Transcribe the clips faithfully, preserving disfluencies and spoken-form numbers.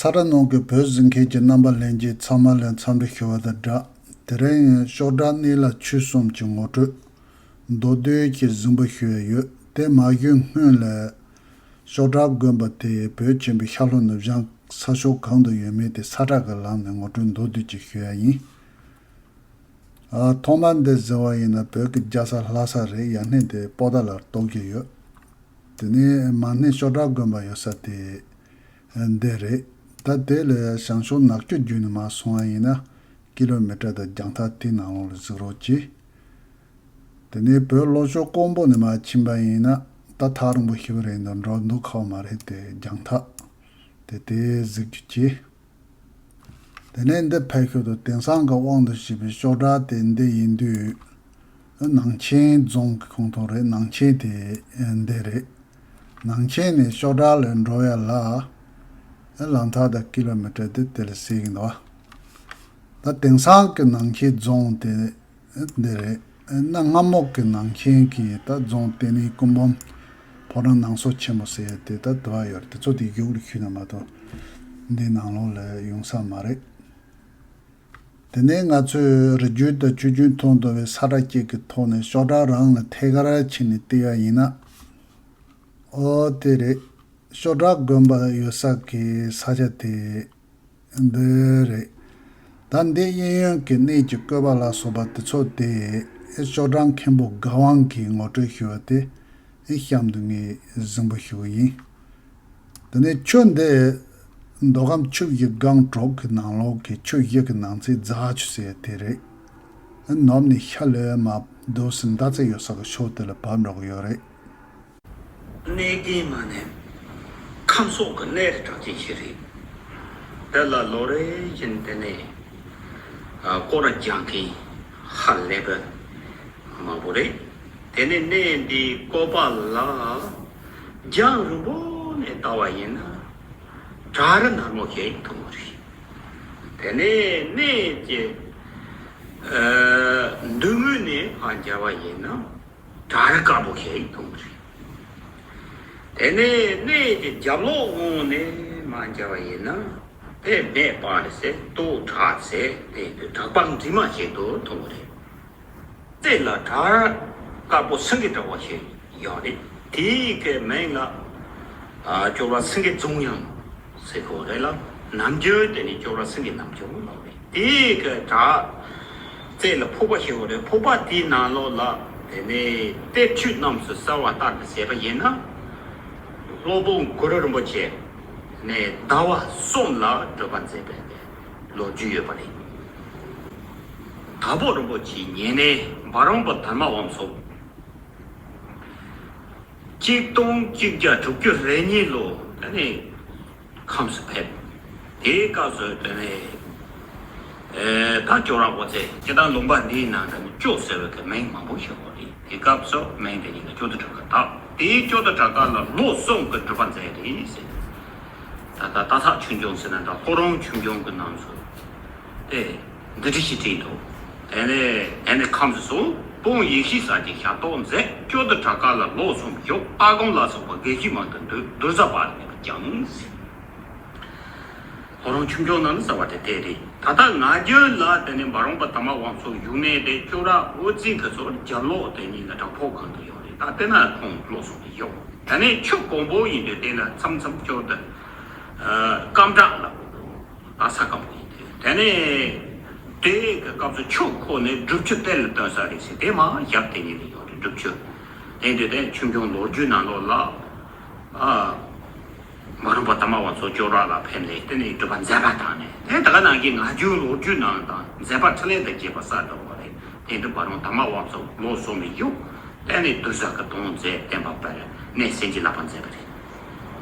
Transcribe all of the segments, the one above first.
ས་ཁྲ་ནང་གི་བོད་གཟིགས་མཁན་གྱི་རྣམ་པ་ལྷན་རྒྱས་ཚང་མ་ལ་འཚམས་འདྲི་ཞུ་བ་དང་སྦྲགས། དེ་རིང་ཤོག་དྲ་གནས་ལ་ཆོས་གསུམ་གྱི་ངོ་སྤྲོད་མདོར་བསྡུས་ཀྱི་གཟིགས་འབུལ་ཞུ་ཡ་ཡོད། དེ་མ་ཞུས་སྔོན་ལ། ཤོག་དྲ་དགོན་པ་དེ་བོད་ཆེན་པོའི་ཤར་ལྷོ་ནུབ་བྱང་ས་ཕྱོགས་གང་དུ་ཡོད་མེད་དེ་ས་ཁྲ་གི་ལམ་ནས་ངོ་སྤྲོད་མདོར་བསྡུས་ཅིག་ཞུ་ཡ་ཡིན། ཨ། ཐོག་མར་འདི་གཟིགས་པ་ཡིན་ན་བོད་ཀྱི་རྒྱལ་ས་ལྷ་ས་རེད། ཡར་སྣེ་དེ་པོ་ཏཱ་ལར་གཏོགས་ཀྱི་ཡོད། དེ་ནས་མར་སྣེ་ཤོག་དྲ་དགོན་པ་ཡོད་ས་དེ་འདི་རེད། ད་དེ་ལས་བྱང་ཕྱོགས་ནག་ཆུ་བརྒྱུད་ནས་མར་སོང་བ་ཡིན་ན་ཀི་ལོ་མི་ཊར་དང་རྒྱང་ཐག་དེའི་ནང་ལོགས་ལ་གཟིགས་རོགས་གྱིས། དེ་ནས་བོད་ལྷོ་ཕྱོགས་ཀོང་པོ་ནས་མར་ཕྱིན་པ་ཡིན་ན་ད་ཐག་རིང་པོ་ཞིག་རེད་འདུག་འགྲོ་འདུག་ཁག་མ་རེད། དེ་རྒྱང་ཐག་དེ་དེ་གཟིགས་རྒྱུ་གྱིས། དེ་ནས་འདི་ཕེབས་ཤོག་དང་དེང་སང་གི་དབང་དུ་བྱས་པའི་ཤོག་དྲ་དེ་འདི་ཡིན་དུས། ནང་ཆེན་རྫོང་གི་ཁོངས་གཏོགས་རེད། ནང་ཆེན་དེ་འདི་རེད། ནང་ཆེན་ནས་ཤོག་དྲ་ལ་འགྲོ་ཡ་ལ་ལམ་ཐག་དང་ཀི་ལོ་མི་ཊར་དེ་དེ་ལ་ཟེར་གྱི་འདུག་ད་དེང་སང་གི་ནང་ཆེན་རྫོང་དེ་འདི་རེད། གནའ་སྔ་མོ་གི་ནང་ཆེན་གྱི་ད་རྫོང་དེ་ནི་སྐུ་འབུམ་ཕོ་བྲང་ནང་སོ་ཆེན་མོ་ཟེར་ཡ་དེ་ད་དུ་བ་ཡོད་རེད། དེ་ཚོ་དེ་གཞུག་ལ་ཞུས་ན་མ་གཏོགས་འདི་ནང་ལོགས་ལ་ཡོང་ས་མ་རེད། དེ་ནས་ང་ཚོས་རི་རྒྱུད་དང་ཆུ་རྒྱུད་མཐོང་ཐུབ་པའི་ས་ཁྲ་གཅིག་གི་ཐོག་ནས་ཤོག་དྲ་རང་ལ་ཐད་ཀར་ཕྱིན་ནས་བལྟས་པ་ཡིན་ན། ཨོ་དེ་རེད། ཤོག་དྲ་དགོན་པ་ཡོད་ས་གི་ས་ཆ་དེ་འདི་རེད། ད་འདི་གཡས་གཡོན་གྱི་གནས་ཀྱི་བཀོད་པ་ལ་སོགས་པ་དེ་ཚོ་དེ་ཤོག་དྲ་མཁན་པོ་དགའ་དབང་གིས་ངོ་སྤྲོད་ཞུས་པ་དེ། ཨེ་གཤམ་དུ་ངས་གཟིགས་འབུལ་ཞུ་གི་ཡིན། དེ་ནས་ཆུ་འདི་མདོ་ཁམས་ཆུ་བཞི་སྒང་དྲུག་གི་ནང་ལོགས་ཀྱི་ཆུ་བཞི་གི་ནང་ཚན་རྫ་ཆུ་ཟེར་དེ་རེད། ནུབ་ནས་ཤར་ལ་མར་འདུག་སེ་མདའ་རྩེ་ཡོད་ས་གི་ཕྱོགས་དེ་ལ་བབས་འགྲོ་གི་ཡོད་རེད། གནས་རྒན་མ་ནས་ཁམས་སོགས་ཀྱི་གནས་རི་གྲགས་ཅན་ཞིག་རེད། དེ་ལ་ལོ་རེ་བཞིན་དེ་ནས་སྐོར་ར་རྒྱག་མཁན་ཧ་ལས་པ་མང་པོ་རེད། དེ་ནས་གནས་འདིའི་བཀོད་པ་ལ་རྒྱང་རིང་པོ་ནས་ལྟ་བ་ཡིན་ན་བྲག་རི་ནར་མོ་ཞིག་མཐོང་གི་རེད། དེ་ནས་གནས་ཀྱི་མདུན་ངོས་ནས་ཕར་མཇལ་བ་ཡིན་ན་བྲག་རི་དཀར་པོ་ཞིག་མཐོང་གི་རེད། དེ་ནས་གནས་ཀྱི་རྒྱབ་ལོགས་ངོས་ནས་མར་མཇལ་བ་ཡིན་ན་དེ་སྨད་སྤང་རི་ཟེར། སྟོད་བྲག་ཟེར། དེ་བྲག་དཔངས་རྫིག་མ་ཞིག་ཏུ་མཐོང་གི་རེད། རྩེ་ལ་བྲག་དཀར་པོ་སེང་གེ་འདྲ་བ་ཞིག་ཡོད་རེད། དེའི་གི་མིང་ལ་ཨ་ཅོག་ར་སེང་གེ་རྫོང་ཡང་ཟེར་གོ་རེད་ལ། ནམ་རྒྱུན་དེ་ནི་ཅོག་ར་སེང་གེ་ནམ་རྒྱུན་ལབ་རེད། དེའི་གི་བྲག་རྩེ་ལ་ཕུག་པ་ཞིག་ཡོད་རེད། ཕུག་པ་དེའི་ནང་ལོགས་ལ་དེ་ནས་གཏེར་ཆོས་རྣམས་སུ་གསལ་བ་ལྟར་དུ་ཟེར་བ་ཡིན་ན། སློབ་དཔོན་གུ་རུ་རིན་པོ་ཆེ་ནས་ཟླ་བ་གསུམ་ལ་སྒྲུབ་པ་མཛད་པའི་ལོ་རྒྱུས་ཡོད་པ་རེད། དྭགས་པོ་རིན་པོ་ཆེའི་ཉེ་གནས་འབའ་རོམ་པ་དར་མ་དབང་ཕྱུག་གཅིག་སྟོང་གཅིག་བརྒྱ་དྲུག་ཅུ་རེ་གཉིས་ལོ་དེ་ནས་ཁམས་སུ་ཕེབས། དེའི་སྐབས་སུ་དེ་ནས་ཨེ་ད་ཅོག་ར་གོ་ཚེ་སྤྱིར་བཏང་ལུང་པ་འདིའི་ནང་དུ་ནི་ཅོག་ཟེར་བའི་གི་མིང་མང་པོ་ཞིག་ཡོད་རེད། དེ་སྐབས་སུ་མིང་དེ་ཉིད་ལ་ཅོག་ཏུ་བྲག་དཀར་བཏགས། དེའི་ཅོག་ཏུ་བྲག་དཀར་ལ་ལོ་གསུམ་གྱི་སྒྲུབ་པ་མཛད་རེད་ཟེར། ད་ལྟ་སྟག་ཚང་ཆོས་འབྱུང་ཟེར་ན་འདྲ། ལྷོ་རོང་ཆོས་འབྱུང་གི་ནང་སུ་དེ་འདི་འདྲ་ཞིག་བྲིས་འདུག་དེ་ནས་དེ་ནས་ཁམས་སུ་སོང་། དཔོན་ཡེ་ཤེས་སར་གྱི་ཞབས་ཏོག་མཛད། ཅོག་ཏུ་བྲག་དཀར་ལ་ལོ་གསུམ་བཞུགས། ལྟ་སྒོམ་ལ་སོགས་པ་དགེ་བཅུའི་མང་དུ་འདུལ། གདུལ་བྱ་བར་གནས་པ་ཀྱང་ཟེར། ལྷོ་རོང་ཆོས་འབྱུང་ནང་ལ་གསལ་བ་དེ་དེ་རེད། ད་ལྟ་ང་རྒྱལ་ལ་དེ་ནས་འབའ་རོམ་པ་དར་མ་དབང་ཕྱུག་བཞུགས་གནས་དེ་ཅོག་ར་དབུ་རྩེ་གི་ཚོ་རྒྱབ་ལོགས་དེ་གཉིས་ལ་བྲག་ཕུག་སྒང་དུ་ཡོད་རེད། ད་དེ་ན་ཁོང་ལོ་གསུམ་དུ་བཞུགས། དེ་ནས་ཆུ་གོང་པོ་ཡིན་དུས་དེ་ལ་མཚམས་མཚམས་ཅོག་ཏུ་སྐམ་བྲག་ལ་ད་ས་སྐམ་པོ་ཡིན་དུས་དེ་ནས་དེ་གི་སྐབས་སུ་ཆུ་ཁོ་ནས་སྒྲུབ་ཆུ་གཏེར་ལ་བཏོན་ས་རེད་ཟེར། དེ་མ་ཞབས་དེ་གཉིས་ལ་ཡོད་རེད། སྒྲུབ་ཆུ་དེ་འདི་དེ་ཆོས་འབྱུང་ལོ་རྒྱུས་ནང་ལོགས་ལ། ཨ། འབའ་རོམ་པ་དར་མ་དབང་ཕྱུག་ཅོག་ར་ལ་ཕེབས་ནས་དེ་ནས་སྒྲུབ་པ་མཛད་པ་དང་ནས་དེ་ད་ག་ནང་གི་ང་རྒྱལ་ལོ་རྒྱུས་ནང་དང་མཛད་པ་འཕྲིན་ལས་དང་བཅས་པ་གསལ་འགྲོ་བ་རེད། དེ་འདི་འབའ་རོམ་དར་མ་དབང་ཕྱུག་ལོ་གསུམ་ལ་བཞུགས། དེ་ནས་གདུལ་བྱ་གི་དོན་མཛད། བསྟན་པ་སྤེལ། གནས་སེམས་ཀྱི་བསླབ་པ་མཛད་པ་རེད།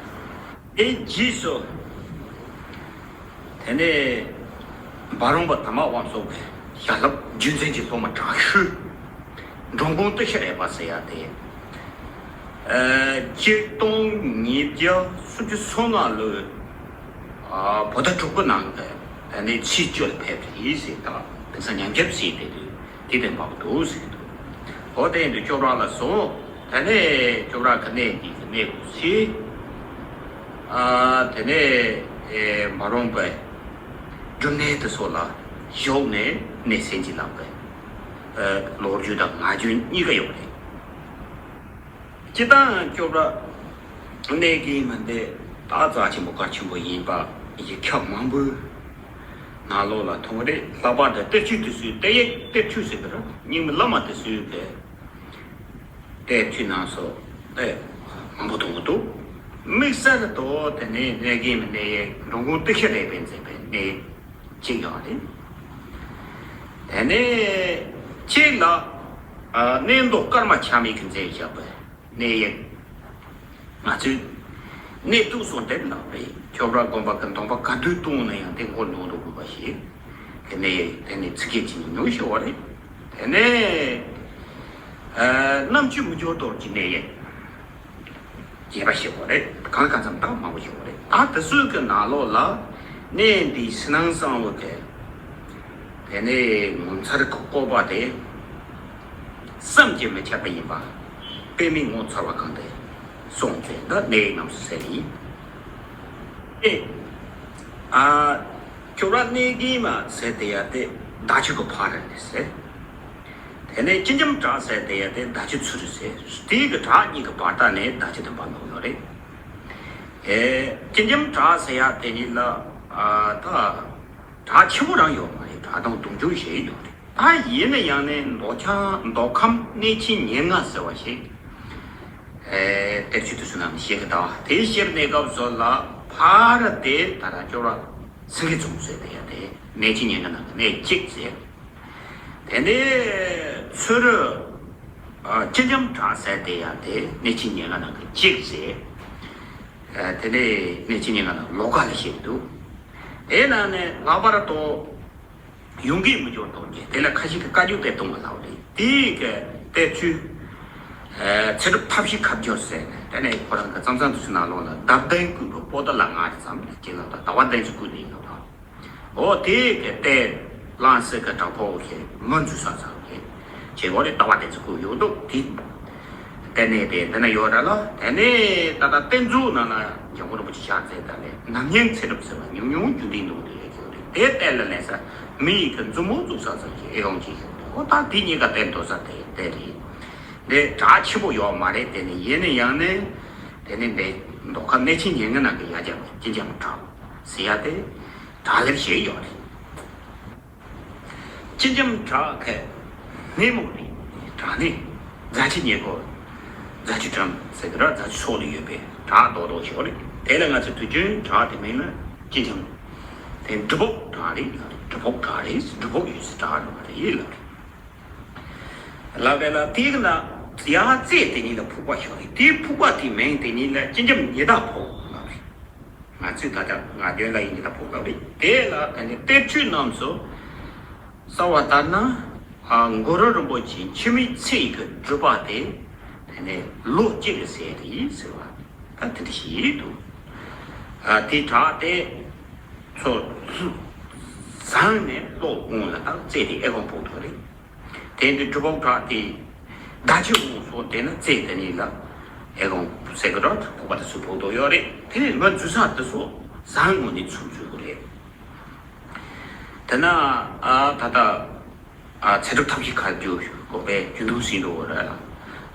དེ་རྗེས་སུ་དེ་ནས་འབའ་རོམ་པ་དར་མ་དབང་ཕྱུག་གི་ཞལ་སློབ་རྒྱུད་འཛིན་གྱི་སློབ་མ་དྲག་ཤོས་འགྲོ་མགོན་ཏི་ཤྲི་རས་པ་ཟེར་ཡ་དེ། ཨ། གཅིག་སྟོང་ཉིས་བརྒྱ་སུམ་ཅུ་སོ་ལྔ་ལོའི་ཨ་བོད་ཟླ་དྲུག་པའི་ནང་གི་དེ་ནས་ཚེས་བཅུ་ལ་ཕེབས་རེད་ཟེར། ད་དེང་སང་ཉམས་ཞིབ་བྱས་བསྡད་དུས་དེ་དེ་འབག་འདུག་ཟེར་གྱི་འདུག་འོ་དེ་ཡིན་དུས་ཅོག་ར་ལ་སོང་། དེ་ནས་ཅོག་ར་གི་གནས་འདི་གི་གནས་སྐོར་བྱས། ཨ། དེ་ནས་ མ་རུངས་པའི་སྒྲུབ་གནས་དེ་ཚོ་ལ་ཞུགས་ནས་གནས་སེམས་ཀྱི་ལམ་པའི་ལོ་རྒྱུས་དང་ངག་རྒྱུན་གཉིས་ཀ་ཡོད་རེད། སྤྱིར་བཏང་སྐྱོབ་ར་གནས་ཀྱི་མི་འདི་ད་རྩ་ཆེན་པོ་གལ་ཆེན་པོ་ཡིན་པ་ཡིག་ཆ་མང་པོའི་ནང་ལོགས་ལ་མཐོང་རེད། ལྷག་པར་དུ་གཏེར་ཆོས་དེ་ཚོའི་གཏེར་ཡིག་གཏེར་ཆོས་ཟེར་གི་ར་རྙིང་མའི་བླ་མ་དེ་ཚོའི་གི་གཏེར་ཆོས་རྣམས་སོ་ཨེ་མང་པོ་མཐོང་གི་འདུག། དམིགས་བསལ་དུ་དེ་ནས་གནས་ཀྱི་མི་གནས་ཡིག་འགྲོ་མགོན་གཏེར་ཞལ་རས་པས་མཛད་པའི་གནས་གཅིག་ཡོད་རེད། དེ་ནས་གཅིག་ལ་ཨ་གནས་མདོ་ཀརྨ་ཆགས་མེད་ཀྱིས་མཛད་བཞག་པའི་གནས་ཡིག། ང་ཚོས་གནས་དུག་གསུམ་དེབ་ནང་རེད། ཁྱོད་རང་དགོན་པ་གི་འདོན་པ་ག་དུས་བཏང་ན་ཡང་དེ་མགོ་ནོར་འགྲོ་དགོས་པ་ཞིག་གི་གནས་ཡིག་དེ་ནས་ཚིག་སྐད་ཅིག་ཉུང་ཤོས་བ་རེད། དེ་ནས་ཨ་རྣམ་དཔྱོད་མི་འགྱུར་ལྡོག་གི་གནས་ཡིག་རྒྱས་པ་ཞིག་བ་རེད། གང་གང་འཚམ་དང་མང་པོ་ཞིག་བ་རེད། ད་དེ་ཚོའི་གི་ནང་ལོགས་ལ་གནས་འདིའི་ཕྱི་ནང་གསང་བའི་གི་དེ་ནས་ངོ་མཚར་གྱི་བཀོད་པ་དེ་བསམ་གྱིས་མི་ཁྱབ་པ་ཡིན་པ། དཔེ་མེད་ངོ་མཚར་བ་གང་དེ་གསུངས་ཚེ་འདི་གནས་ཡིག་རྣམས་སུ་གསལ་ཡིན། ཨེ། ཨ། ཁྱོད་རང་གནས་ཀྱི་མ་ཟེར་དེ་ཡ་དེ་བརྡ་ཆད་ཀྱི་ཕ་ར་ནས་ཟེར། དེ་ནས་སྤྱི་འཇམ་བྲག་ཟེར་དེ་ཡ་དེ་བརྡ་ཆད་ཚུ་རུ་ཟེར། དེའི་གི་བྲག་གཉིས་ཀྱི་བར་ཐག་ནས་བརྡ་ཆད་དུ་འབབ་འདུག་ཡོད་རེད། ཨེ། སྤྱི་འཇམ་བྲག་ཟེར་ཡ་དེ་གཉིས་ལ་ཨ་ད། བྲག་ཆེན་པོ་རང་ཡོད་མ་རེད། བྲག་དོང་དུང་ཕྱུར་ཞིག་ཡོད་རེད། ད་ཡིན་ན་ཡང་ནས་མདོ་ཁམས་མདོ་ཁམས་གནས་ཆེན་ཉེར་ལྔ་ཟེར་བ་ཞིག་ཨེ་གཏེར་ཆོས་དེ་ཚོ་ནང་བཤད་གི་ད་དེ་བཤད་གནས་སྐབས་སོགས་ལ་ཕར་དེ་ད་ར་སྐྱོ་ར་སེང་གེ་རྫོང་ཟེར་དེ་ཡ་དེ་གནས་ཆེན་ཉེར་ལྔ་ནང་གི་གནས་གཅིག་ཟེར། དེ་ནས་ཚུ་རུ་ཨ་སྤྱི་འཇམ་བྲག་ཟེར་དེ་ཡ་དེ་གནས་ཆེན་ཉེར་ལྔ་ནང་གི་གཅིག་ཟེར། ཨ་དེ་ནས་གནས་ཆེན་ཉེར་ལྔ་ནང་ལོ་ཀ་ལ་བཤད་འདུག། དེ་ནང་ནས་ལྷག་པར་དུ་ཡོངས་དགེ་མི་འགྱུར་ལྡོག་རྒྱན་དེ་ལ་ཁ་ཤས་ཀྱིས་བཀའ་བརྒྱུད་གཏེར་སྟོན་པ་ལབ་རེད། དེའི་གི་གཏེར་ཆོས་ཨ་ཚེ་སྒྲུབ་ཐབས་ཤེས་ཁ་བསྒྱུར་ཟེར་ནས་དེ་ནས་ཁོ་རང་གི་རྩོམ་ཚང་དུ་ཕྱིན་ན་ལོག་ལ་ཟླ་བདུན་བསྐུལ་བའི་པོ་ཏི་ལ་ང་རེ་ཙམ་ལ་སྐྱེས་ལ་དང་ཟླ་བ་བདུན་ཙམ་བསྐུལ་ནས་ཡོད་དང་། འོ་དེ་གི་གཏེར་བླངས་སའི་གི་བྲག་ཕུག་གི་མི་འཛུལ་ས་ཚང་གི་བྱེད་སྒོ་རེ་ལྟ་བ་དེ་ཚོ་བསྐུལ་ཡོད་འདུག་དེ་ལྟེ་གནས་དེ་འདི་ན་ཡོད་ར་ལ། དེ་ནས་ད་ལྟ་གཏེར་མཛོད་ནང་ན་འཇམ་མགོན་རིན་པོ་ཆེ་ཕྱག་འཚལ་ད་ལས་ནམ་སྙིང་ཚེ་སྒྲུབ་ཟེར་བ་ཉུང་ཉུང་རྒྱུན་ལྡན་འདུག་དེ་ཡོད་རེད། དེ་གཏེར་ལ་ལེན་ས་མི་ཡི་གི་མཛུབ་མོ་བཙུགས་ས་ཚང་གི་ཨེ་ཡོང་གི་ཡོད་རེད། འོ་ད་དེ་གཉིས་ཀ་གཏེར་འདོན་ས་དེ་དེ་རེད། འདི་བྲག་ཆེན་པོ་ཡོད་མ་རེད། དེ་ནི་ཡིན་ནི་ཡང་ནི་དེ་ནི་འདི་མདོ་ཁམས་གནས་ཆེན་ཉེར་ལྔ་ནང་གི་ཡ་རྒྱ་མ་སྤྱི་འཇམ་བྲག་ཟེར་ཡ་དེ་བྲག་ལེབ་ཞིག་ཡོད་རེད། སྤྱི་འཇམ་བྲག་གི་སྣེ་མོ་རེད། བྲག་སྣེ་རྫ་ཆུ་ཉེ་འཁོར་རྫ་ཆུ་འགྲམ་ཟེར་གི་ར་རྫ་ཆུ་སོགས་ལ་ཡོད་པའི་བྲག་རྡོག་རྡོག་ཞིག་ཡོད་རེད། དེ་ལ་ང་ཚོས་དུས་རྒྱུན་བྲག་དེ་མིང་ལ་སྤྱི་འཇམ། དེ་སྒྲུབ་ཕུག་བྲག་རེད་ལབ་རེད། སྒྲུབ་ཕུག་བྲག་རེད། སྒྲུབ་ཕུག་ཡོད་སའི་བྲག་རེད་ལབ་རེད། ལབ་རེད་ལ་དེའི་ནང་ཡ་རྩེ་དེ་གཉིས་ལ་ཕུག་པ་ཞིག་ཡོད་རེད། དེའི་ཕུག་པ་དེའི་མིང་དེ་གཉིས་ལ་སྤྱི་འཇམ་ཉི་ཟླ་ཕུག་ལབ་རེད། ང་ཚོས་ད་ལྟ་ང་རྒྱལ་ལ་ཡིན་གྱི་ད་ཕོག་ལབ་རེད། དེ་ལ་ད་ནི་གཏེར་ཆོས་རྣམས་སུ་གསལ་བ་ལྟར་ན། ཨ་གུ་རུ་རིན་པོ་ཆེ་འཆི་མེད་ཚེ་ཡི་གི་སྒྲུབ་པ་དེ་དེ་ནས་ལོ་གཅིག་ལ་ཟད་རེད་ཟེར་བ་ད་དེ་འདྲ་ཞིག་འདུག། ཨ་དེ་བྲག་དེ་ཚོ་བཟང་ནས་ལོ་སྔོན་ལ་ད་རྩེ་དེ་ཨེ་ཁོང་ཕོག་ཐུབ་རེད། དེ་འདི་སྒྲུབ་ཕུག་བྲག་དེ་ཟླ་ཆུ་འོང་སོགས་དེ་ནི་རྩེ་དེ་གཉིས་ལ་ཨེ་ཁོང་ཟེར་གི་ར་ཕོག་པ་དེ་ཚོ་ཕོག་དོ་ཡོད་རེད། དེ་ནི་མི་འཛུལ་ས་དེ་ཚོ་བཟང་ངོ་ནས་ཚུར་འཛུལ་གི་རེད། དེ་ན་ཨ་ད་ལྟ་ཨ་ཚེ་སྒྲུབ་ཐབས་ཤེས་ཁ་རྒྱུ་དགོས་པའི་རྒྱུན་དུ་ཟིན་འགྲོ་བ་རེད་ལ།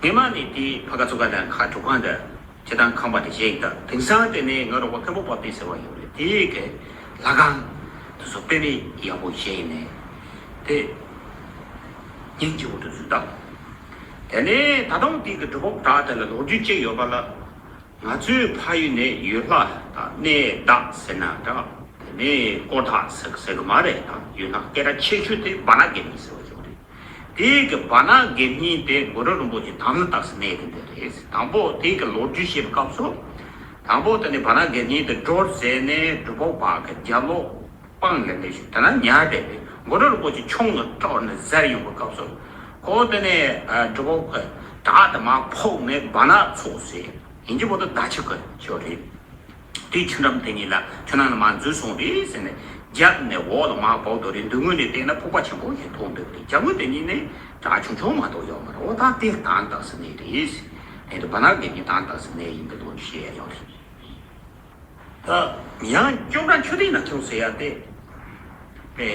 སྔས་མ་ནས་དེ་ཕ་ག་ཚོ་ག་དང་ཁ་དྲུག་ཁང་དང་། སྤྱི་དང་ཁང་པ་དེ་བཞེངས་དང་། དེང་སང་དེ་ནས་ང་རོགས་པ་མཁན་པོ་དཔལ་ལྡན་ཟེར་བ་ཡོད་རེད། དེའི་གི་ལྷ་ཁང་དེ་ཚོ་དཔེ་མེད་ཡག་པོ་བཞེངས་ནས་དེ་སྙིང་རྗེ་པོ་དེ་ཚོ་དང་། དེ་ནས་ད་དུང་དེའི་གི་སྒྲུབ་ཕུག་བྲག་དེ་ལ་ལོ་རྒྱུས་གཅིག་ཡོད་པ་ལ། ང་ཚོའི་ཕ་ཡུལ་ནས་ཡུལ་ལྷ་དང་གནས་བདག་ཟེར་ན་འདྲ། དེ་ནས་དཀོར་བདག་ཟེར་ཟེར་གི་མ་རེད་དང་། ཡུལ་ལྷ་སྐད་གྲགས་ཆེ་ཤོས་དེ་བ་ན་དགེ་བསྙེན་ཟེར་བ་ཡོད་རེད། དེའི་གི་བ་ན་དགེ་བསྙེན་དེ་གུ་རུ་རིན་པོ་ཆེ་དམ་ལ་བཏགས་སའི་གནས་དེ་འདི་རེད། དང་པོ་དེའི་གི་ལོ་རྒྱུས་བཤད་པའི་སྐབས་སུ། དང་པོ་དེ་ནི་བ་ན་དགེ་བསྙེན་དེ་སྒྲོལ་ཟེར་ནས་སྒྲུབ་ཕུག་བར་གི་རྒྱབ་ལོགས་སྤང་ལས་ནས་ཞུ་དེ་ན་ཉར་བསྡད་པའི་གུ་རུ་རིན་པོ་ཆེ་ཁྱུང་ལ་སྐྲག་ནས་ཟེར་ཡོང་བའི་སྐབས་སུ། ཁོ་དེ་ནས་སྒྲུབ་ཕུག་གི་བྲག་དེ་མར་ཕོག་ནས་བ་ན་ཚོགས་ཟེར། ཡིན་གྱི་བོ་དེ་ཟླ་ཆུ་གི་ཆོས་རེད། དེའི་ཆུ་འགྲམ་དེ་གཉིས་ལ་ཆུ་ནང་ལ་མར་འཛུལ་སོང་རེད་ཟེར་ནས་རྒྱབ་ནས་འོག་ལ་མར་བབས་དོ་རེད། མདུན་ངོས་ནས་བལྟས་ན་ཕུག་པ་ཆེན་པོ་ཞིག་མཐོང་འདུག་རེད། རྒྱབ་ངོས་དེ་གཉིས་ནས་བྲག་ཆུང་ཆུང་མ་གཏོགས་ཡོད་མ་རེད། འོ་ད་དེ་དམ་བཏགས་སའི་གནས་རེད་ཟེར། དེ་འདྲ་བ་ན་དགེ་བསྙེན་དམ་བཏགས་སའི་གནས་ཡིན་པའི་ལོ་རྒྱུས་བཤད་ཡ་ཡོད་རེད། ད་ཡང་ཅོག་ར་མཆོད་རྟེན་ནག་ཆུང་ཟེར་ཡ་དེ་དཔེ་